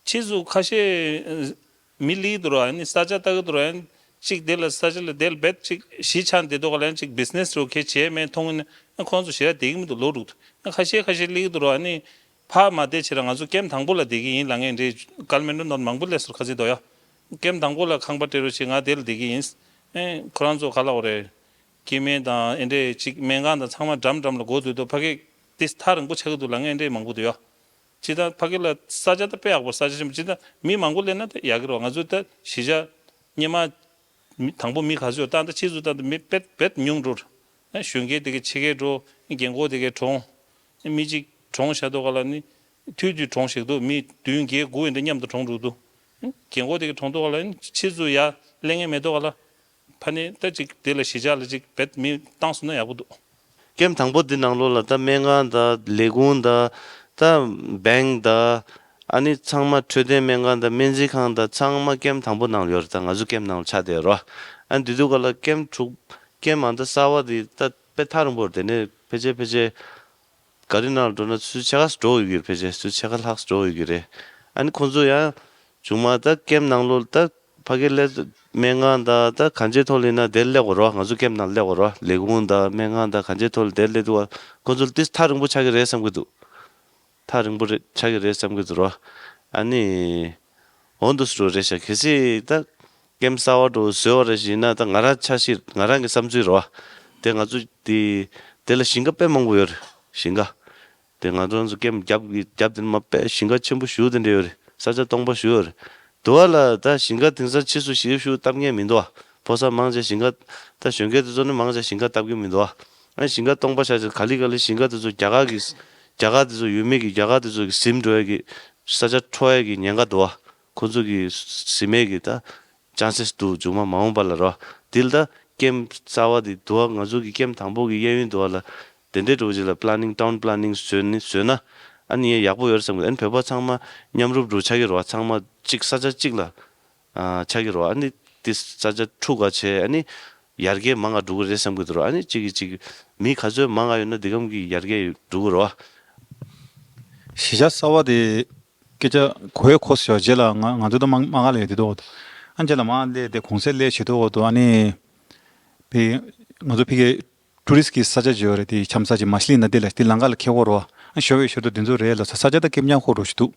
ཕྱིས་སུ་ཁ་ཤས་མི་ལི་དུ་ར་ཨ་ནི་ས་ཆ་ལྟ་གི་དུ་ར་ཨ་ནི་ཅིག་དེ་ལ་ས་ཆ་ལ་དེ་ལ་རྦད་ཅིག་གཞིས་ཆགས་འདི་ཐོག་ལ་ཨ་ནི་ཅིག་བི་ཛི་ནེ་སི་རུ་ཁེ་བྱས་མེད་མཐོང་ཨ་ནི་ཁོང་ཚོ་ཞེ་དྲག་བསྡད་གི་མི་འདུག་ལོ་དྲུག་ཏུ་ཨ་ཁ་ཤས་ཁ་ཤས་ལི་དུ་ར་ཨ་ནི། ཕར་མ་བསྡད་ཕྱིར་ང་ཚོ་ཀེམ་དང་པོ་ལ་བསྡད་ཀྱི་ཡིན་ལབ་མཁན་རེད། ཀལ་མན་ཌོ་ནང་མང་པོ་སླེབས་སོང་ཁ་སང་དོ་ཡ། ཀེམ་དང་པོ་ལ་ཁང་པ་སྤྲད་རོགས་བྱེད། ང་དེ་ལ་བསྡད་ཀྱི་ཡིན། ཨེ་ཁོ་རང་ཚོ་ག་ལབ་དགོས་རེད། སྐྱེ་དམན་དང་ཨེ་འདྲས་ཅིག་སྨན་ཁང་དང་ཚང་མ་འགྲམ་འགྲམ་ལ་སྒོ་འཛུལ་འདུག་ཕ་གི་དེ་ཐག་རིང་པོ་ཆགས་ཀྱི་འདུག་ལབ་མཁན་ཨེ་འདྲས་མང་པོ་འདུག་ཡ། ཇི་ལྟར་ཕ་གི་ལ་ས་ཆ་ད་དཔེ་ཡག་པོ་ས་ཆ་ཆེན་པོ་ཇི་ལྟར་མི་མང་པོ་སླེབས་ན་ད་ཡག་གི་རེད། ང་ཚོ་ད་གཞིས་ཆགས་སྔོན་མ། མི་དང་པོ་མི་ག་ཚོད་ད་ལྟ་ཕྱིས་སུ་ད་ལྟ་མི་དཔེ་དཔེ་ཉུང་འགྲོ། ཨ་གཞོན་སྐྱེས་དེ་གའི་ཕྱི་རྒྱལ་འགྲོ། རྒན་གོག་དེ་གའི་གྲོངས། མི་གཅིག་གྲོངས་བཞག་དུས་ག་ལ་ནི་དུས་དུས་གྲོངས་ཤིག་འདུག་མི་བདུན་བརྒྱད་དགུ་འདི་མཉམ་དུ་གྲོངས་འགྲོ་འདུག་རྒན་གོག་དེ་གའི་གྲོངས་དུས་ག་ལ་ནི་ཕྱིས་སུ་ཡར་སླེབས་མཁན་མེད་དུས་ག་ལ། ཕ་ནི་ད་ཅིག་དེ་ལ་གཞིས་ཆགས་ལ་ཅིག་དཔེ་མི་བཏང་སོང་ན་ཡག་པོ་འདུག་ཀེམ་དང་པོ་འདི་ནང་ལོགས་ལ་ད་སྨན་ཁང་དང་ལས་ཁུངས་དང་ད་བེང་དང་ཨ་ནི་ཚང་མ་འཕྲོད་བསྟེན་སྨན་ཁང་དང་སྨན་རྩིས་ཁང་དང་ཚང་མ་ཀེམ་དང་པོ་ནང་ལ་ཡོད་རེད། ད་ང་ཚོ་ཀེམ་ནང་ལ་ཆགས་བསྡད་ཡོད་རེད། ཨ་ནི་དེ་དུས་ག་ལ་ཀེམ་དྲུག་ཀེམ་ཨ་ད་གསར་བ་འདི་ད་དཔེ་ཐག་རིང་པོ་རེད། དེ་ནས་ཕལ་ཆེར་ཕལ་ཆེར་ག་རེ་ནང་ལ་འགྲོ་ན་ཆུ་ཚོད་ཕྱེད་ཀ་འགྲོ་ཡོད་ཀྱི་རེད། ཕལ་ཆེར་ཆུ་ཚོད་ཕྱེད་ཀ་ལྷག་འགྲོ་ཡོད་ཀྱི་རེད། ཨ་ནི་ཁོང་ཚོ་ཡང་བྱུང་མ་ད་ཀེམ་ནང་ལོགས་ད་ཕ་གི་ལས་ སྨན་ཁང་དང་ད་གང་ཅིའི་ཐོག་ལ་ཡིན་ན་དེར་སླེབས་དགོས་རེད་བ། ང་ཚོ་ཀེམ་ནང་སླེབས་དགོས་རེད་བ། ལས་ཁུངས་དང་སྨན་ཁང་དང་གང་ཅིའི་ཐོག་ལ་དེར་སླེབས་འདུག་བ། ཁོ་ཚོར་ཏིས་ཐག་རིང་པོ་ཆགས་ཀྱི་རེད་བསམ་གྱི་འདུག་ཐག་རིང་པོ་རེད་ཆགས་ཀྱི་རེད་བསམ་གྱི་འདུག་རོ། ཨ་ནི། འོན་ཏུ་སུ་རེད་ཤག་གལ་སྲིད་ད་ཀེམ་གསར་བ་འགྲོ་བཟོས་བ་རེད་ཞེ་ན་ད་ང་རང་ཆ་ཤས་ང་རང་གི་བསམ་ཚུལ་རོ། དེ་ང་ཚོ་དེ་དེ་ལ་ཞིང་ཁ་དཔེ་མང་པོ་ཡོད་རེད། ཞིང་ཁ། དེ་ང་ཚོ་ཚོ་ཀེམ་རྒྱབ་ཀྱི་རྒྱབ་དེ་མ་དཔེ་ཞིང་ཁ་ཆེན་པོ་ཞུ་དེ་འདྲ་ཡོད་རེད། ས་ཆ་སྟོང་པ་ཞུ་ཡོད་རེད། དུ་བ་ལ་ད་ཞིང་ཁ་དེང་སང་ཕྱིས་སུ་ཞིབ་ཞུ་བཏབ་མཁན་མི་འདུག་ཨ། ཕོ་གསར་མང་ཆེ་ཞིང་ཁ་ད་གཞོན་སྐྱེས་དེ་ཚོ་ནི་མང་ཆེ་ཞིང་ཁ་བཏབ་ཀྱི་མི་འདུག་ཨ། ཨ་ཞིང་ཁ་སྟོང་པ་བཞག་ཅིག་ག་ལེ་ག་ལེ་ཞིང་ཁ་དེ་ཚོ་རྒྱ་གར་གྱི་རྒྱ་གར་དེ་ཚོ་ཡུལ་མི་གི་རྒྱ་གར་དེ་ཚོ་གི་ཟིན་འགྲོ་ཡ་གི་ས་ཆ་འཕྲོག་ཡ་གི་ཉེན་ཁ་འདུག་ཨ། ཁོ་ཚོ་གི་ཟིན་མེད་གི་ད་ཅན་སེས་འདུག་མཇུག་མ་མ་འོངས་པ་ལ་རོ། དེ་ལ་ད་ཀེམ་གསར་བ་དེ་འདུག་ཨ། ང་ཚོ་གི་ཀེམ་དང་པོ་གི་གཡས་གཡོན་འདུག་ཨ་ལ། དེ་འདྲའི་འགྲོ་གི་ལ་པ་ལ་ནིང་ཊའུན་པ་ལ་ནིང་བཟོས་ནི་བཟོས་ན་ཨ་ནི་ཡང་ཡག་པོ་ཡོད་རེད་བསམ་གི། ཨ་ནི་བོད་པ་ཚང་མ་མཉམ་རུབ་རུ་ཆགས་ཀྱི་རེད་བ། ཚང་མ་གཅིག་ས་ཆ་གཅིག་ལ་ཨ་ཆགས་ཀྱི་རེད་བ། ཨ་ནི་དེ་ས་ཆ་འཁྲུག་ག་བྱས་ཨ་ནི་ཡར་རྒྱས་མང་ག་འགྲོ་གི་རེད་བསམ་གི་འདུག་ར། ཨ་ནི་གཅིག་གིས་གཅིག་མི་ག་ཚོད་མང་ག་ཡོད་ན་དེ་གམ་གྱི་ཡར་རྒྱས་འགྲོ་གི་རེད་བ། གཞིས་ཆགས་གསར་བ་དེ་སྐད་ཆ་གོ་ཡ་གོ་ཤོག་རྗེས་ལ་ང་ང་ཚོ་ད་མང་མང་ག་ལས་དེ་འདུག་ཨ། རྗེས་ལ་མང་ལས་དེ་གུང་སེང་ལས་བྱེད་འདུག་ཨ། ཨ་ནི་བི་ང་ཚོ་ཕ་གི་ཊུ་རི་སི་གི་ས་ཆ་ཅིག་ཡོད་རེད། དེ་འཆམ་ས་ཅིག་མ་ཤི་ལི་ན་དེ་ལ་དེ་ལམ་ཁ་ལ་འཁེལ་གོ་རོ། ཨ་ཞོ་བའི་ཞོ་དུ་དེ་ཚོ་རེད་ལ་ས་ས་ཆ་ད་སྐེམ་ཉག་ཁོ་རོ་ཞིག་འདུག་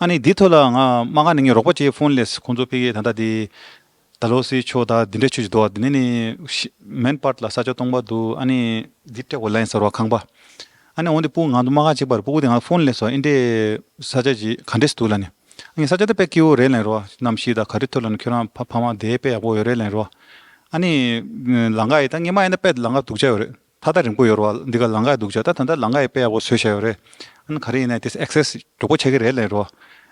ཨ་ནི་དེ་ཐོག་ལ་ང་མ་ག་ནས་ངས་རོགས་པ་ཅིག་ཕོན་ལས་ཁོང་ཚོ་ཕ་གི་ད་ལྟ་དེ་ད་ལོ་སི་ཆོ་ད་དེ་འདྲ་ཆོ་ཅིག་འདུག་ཨ། དེ་ནས་ནི་མེན་པར་ལ་ས་ཆ་སྟོང་པ་འདུག་ཨ་ནི་དེ་སྤྲད་གོ་ལན་ཟེར་བ་ཁང་པ། ཨ་ནི་འོན་ཏེ་སྤུ་ང་ཚོ་མ་ག་ཅིག་པར་སྤུ་གུ་དེ་ང་ཕོན་ལས་སོ་ཨིན་དྲེ་ས་ཆ་ཅིག་ག་འདྲས་འདུག་ལ་ནི། ངས་ས་ཆ་དེ་དཔེ་སྐྱིད་པོ་རེད་ལན་རོ། གནམ་གཤིས་དང་ག་རེ་ཐོག་ལ་ནི་ཁྱོད་རང་ཕ་ཕ་མ་དེ་དཔེ་ཡག་པོ་ཡོད་རེད་ལན་རོ། ཨ་ནི་ལམ་ཁ་ཡི་ད་སྔོན་མ་ཡིན་ན་དཔེ་ལམ་ཁ་སྡུག་ཅག་ཡོད་རེད། ད་ད་རིང་པོ་ཡོད་རེད་བ། འདི་ག་ལམ་ཁ་སྡུག་ཅག་ད་ད་ད་ལམ་ཁ་ཡི་དཔེ་ཡག་པོ་བཟོས་བཞག་ཡོད་རེད། ཨ་ནི་ག་རེ་ཡིན་ན་དེ་ཨེག་སེས་མགྱོགས་པོ་ཆགས་ཀྱི་རེད་ལན་རོ།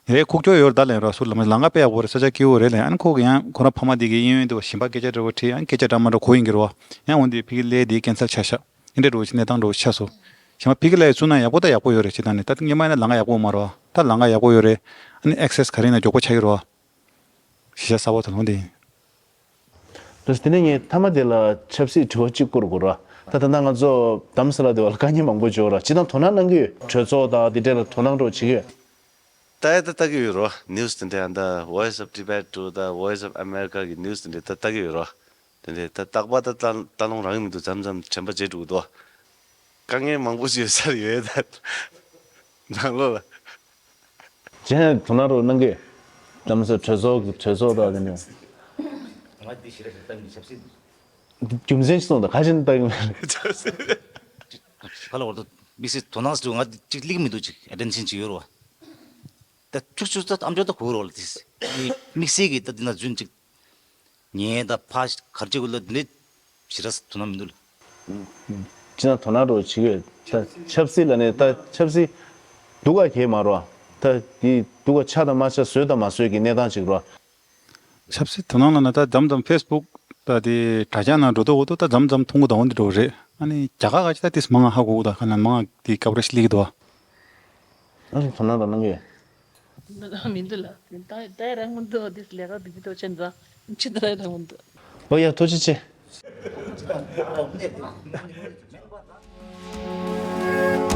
ཡ་ཁུག་ཀྱོག་ཡོད་རེད་ད་ལན་རོ། སུ་ལམ་ལམ་ཁ་དཔེ་ཡག་པོ་རེད། ས་ཆ་སྐྱིད་པོ་རེད་ལན། ཨ་ནི་ཁོ་གི་ཡང་ཁོ་རང་ཕ་མ་དེ་གི་གཡས་གཡོན་དུ་ཞིམ་པ་སྐད་ཆ་འདྲ་བོ་དྲིས། ཨ་ནི་སྐད་ཆ་འདྲ་མ་འདྲ་གོ་ཡིན་གྱི་རོ། ཡང་འོན་ཏེ་ཕ་གི་ལས་དེ་ཀན་སལ་ཆགས་ཤག་ཨིན་དྲེ་འགྲོ་ཆེ་གནས་སྟངས་འགྲོ་ཆེ་ཆགས་སོ། ཞེ་མ་ཕི་གི་ལ་ཡི་བཙུགས་ན་ཡག་པོ་ད་ཡག་པོ་ཡོད་རེད། ཅི་ད་ནི་ད་སྔོན་མ་ཡིན་ན་ལམ་ཁ་ཡག་པོ་མ་རེད་བ། ད་ལམ་ཁ་ཡག་པོ་ཡོད་རེད། ཨ་ནི་ཨེག་སེས་ག་རེ་ཡིན་ན་མགྱོགས་པོ་ཆགས་ཀྱི་རེད་བ། གཞིས་ཆགས་གསར་པ་ད་ལོ་འདི་ཡིན། ལགས་སོ། དེ་ནས་ངས་མཐའ་མ་དེ་ལ་ཆབ་སྲིད་དྲི་བ་གཅིག་བསྐུར་དགོས་རེད་བ། ད་ད་ལྟ་ང་ཚོ་རྡ་རམ་ས་ལ་དེ་བ་ལ་དཀའ་ངལ་མང་པོ་བྱུང་ར། ཅི་ད་དོ་སྣང་གནང་གི་ཡོད། གྲོས་ཚོགས་དང་དེ་འདྲས་ལ་དོ་སྣང་འགྲོ་བྱེད་ཀྱི་ཡོད། ད་ཡ་ད་ལྟ་གི་ཡོད་རོ། ནིའུ་སི་དེ་འདྲ་ཡང་ད་Voice of Tibet འགྲོ་ད་Voice of America གི་ནིའུ་སི་དེ་འདྲ་ད་ལྟ་གི་ཡོད་རོ། དེ་འདྲ་ད་རྟག་པ་ད་ལྟ་ལྟ་ལོང་རང་གི་མི་འདུག་མཚམས་མཚམས་དྲན་པ་བརྗེད་འགྲོ་གི་འདུག་དཀའ་ངལ་མང་པོ་ཞིག་ཡོད་ས་རེད་ཡོད་ད། ནང་ལོགས་ལ། ཅན་དོ་སྣང་རོ་གནང་གི། རྡ་རམ་ས་གྲོས་ཚོགས་ཀྱི་གྲོས་ཚོགས་དང་དེ་འདྲ། ང་འདི་ཞིག་ར་ཞིག་ལྟ་མི་ཆབ་སྲིད། རྒྱུ་མཚན་ཞིག་གསུངས་དང་ཁ་ཞེ་ལྟ་གི་མེད། ཕ་ལ་བར་དུ་དམིགས་བསལ་དོ་སྣང་ཞིག་ང་ཅིག་སླེབས་མི་འདུག་ཅིག་ཨེ་ཊེན་ཤན་ཅིག་ཡོད་རེད་བ། ད་ཁྱུག་ཁྱུག་ད་ཨམ་ཅོག་ད་གོ་རོགས་ལ་དེ། དམིགས་བསལ་གྱི་ད་འདི་ན་རྫུན་ཅིག་ཉན་ད་ཕ་གར་ཅིག་གུ་ལ་འདི་འདྲའི་ཞེ་དྲག་དོ་སྣང་མི་འདུག་ལ། ཅི་ན་དོ་སྣང་རོགས་བྱེད་ཀྱི་ཡོད། ད་ཆབ་སྲིད་ལ་ནས་ད་ཆབ་སྲིད་སྡུག་ག་གས་མ་རོ། ད་དེ་སྡུག་ག་ཆགས་དང་མ་ཆགས་བཟོས་དང་མ་བཟོས་ཀྱི་གནས་སྟངས་ཅིག་རོ། ཆབ་སྲིད་དོ་སྣང་ལ་ན་ད་མཚམས་མཚམས་ཕེ་སི་བུག་ད་དེ་དྲ་རྒྱ་ནང་འགྲོ་དོ་འོ་དོ་ད་མཚམས་མཚམས་མཐོང་གི་ད་འོ་འདི་འགྲོ་རེད། ཨ་ནི་རྒྱ་གར་ག་ཅི་ད་དེ་མང་ང་ཧ་གོ་གི་ད་ཁ་ན་མང་ང་དེ་སྐབས་རེ་ཞིག་སླེབས་ཀྱི་འདུག་ཨ་ནི་དོ་སྣང་ད་གནང་གི་ཡོད། མི་འདུག་ལ། ད་ད་རང་མི་འདུག་དེ་ལས་ཀ་སྡུག་གི་འདུག་ཅན་འདུག་ཅི་ད་རང་མི་འདུག་ཨོ་ཡ་ཐུགས་རྗེ་ཆེ།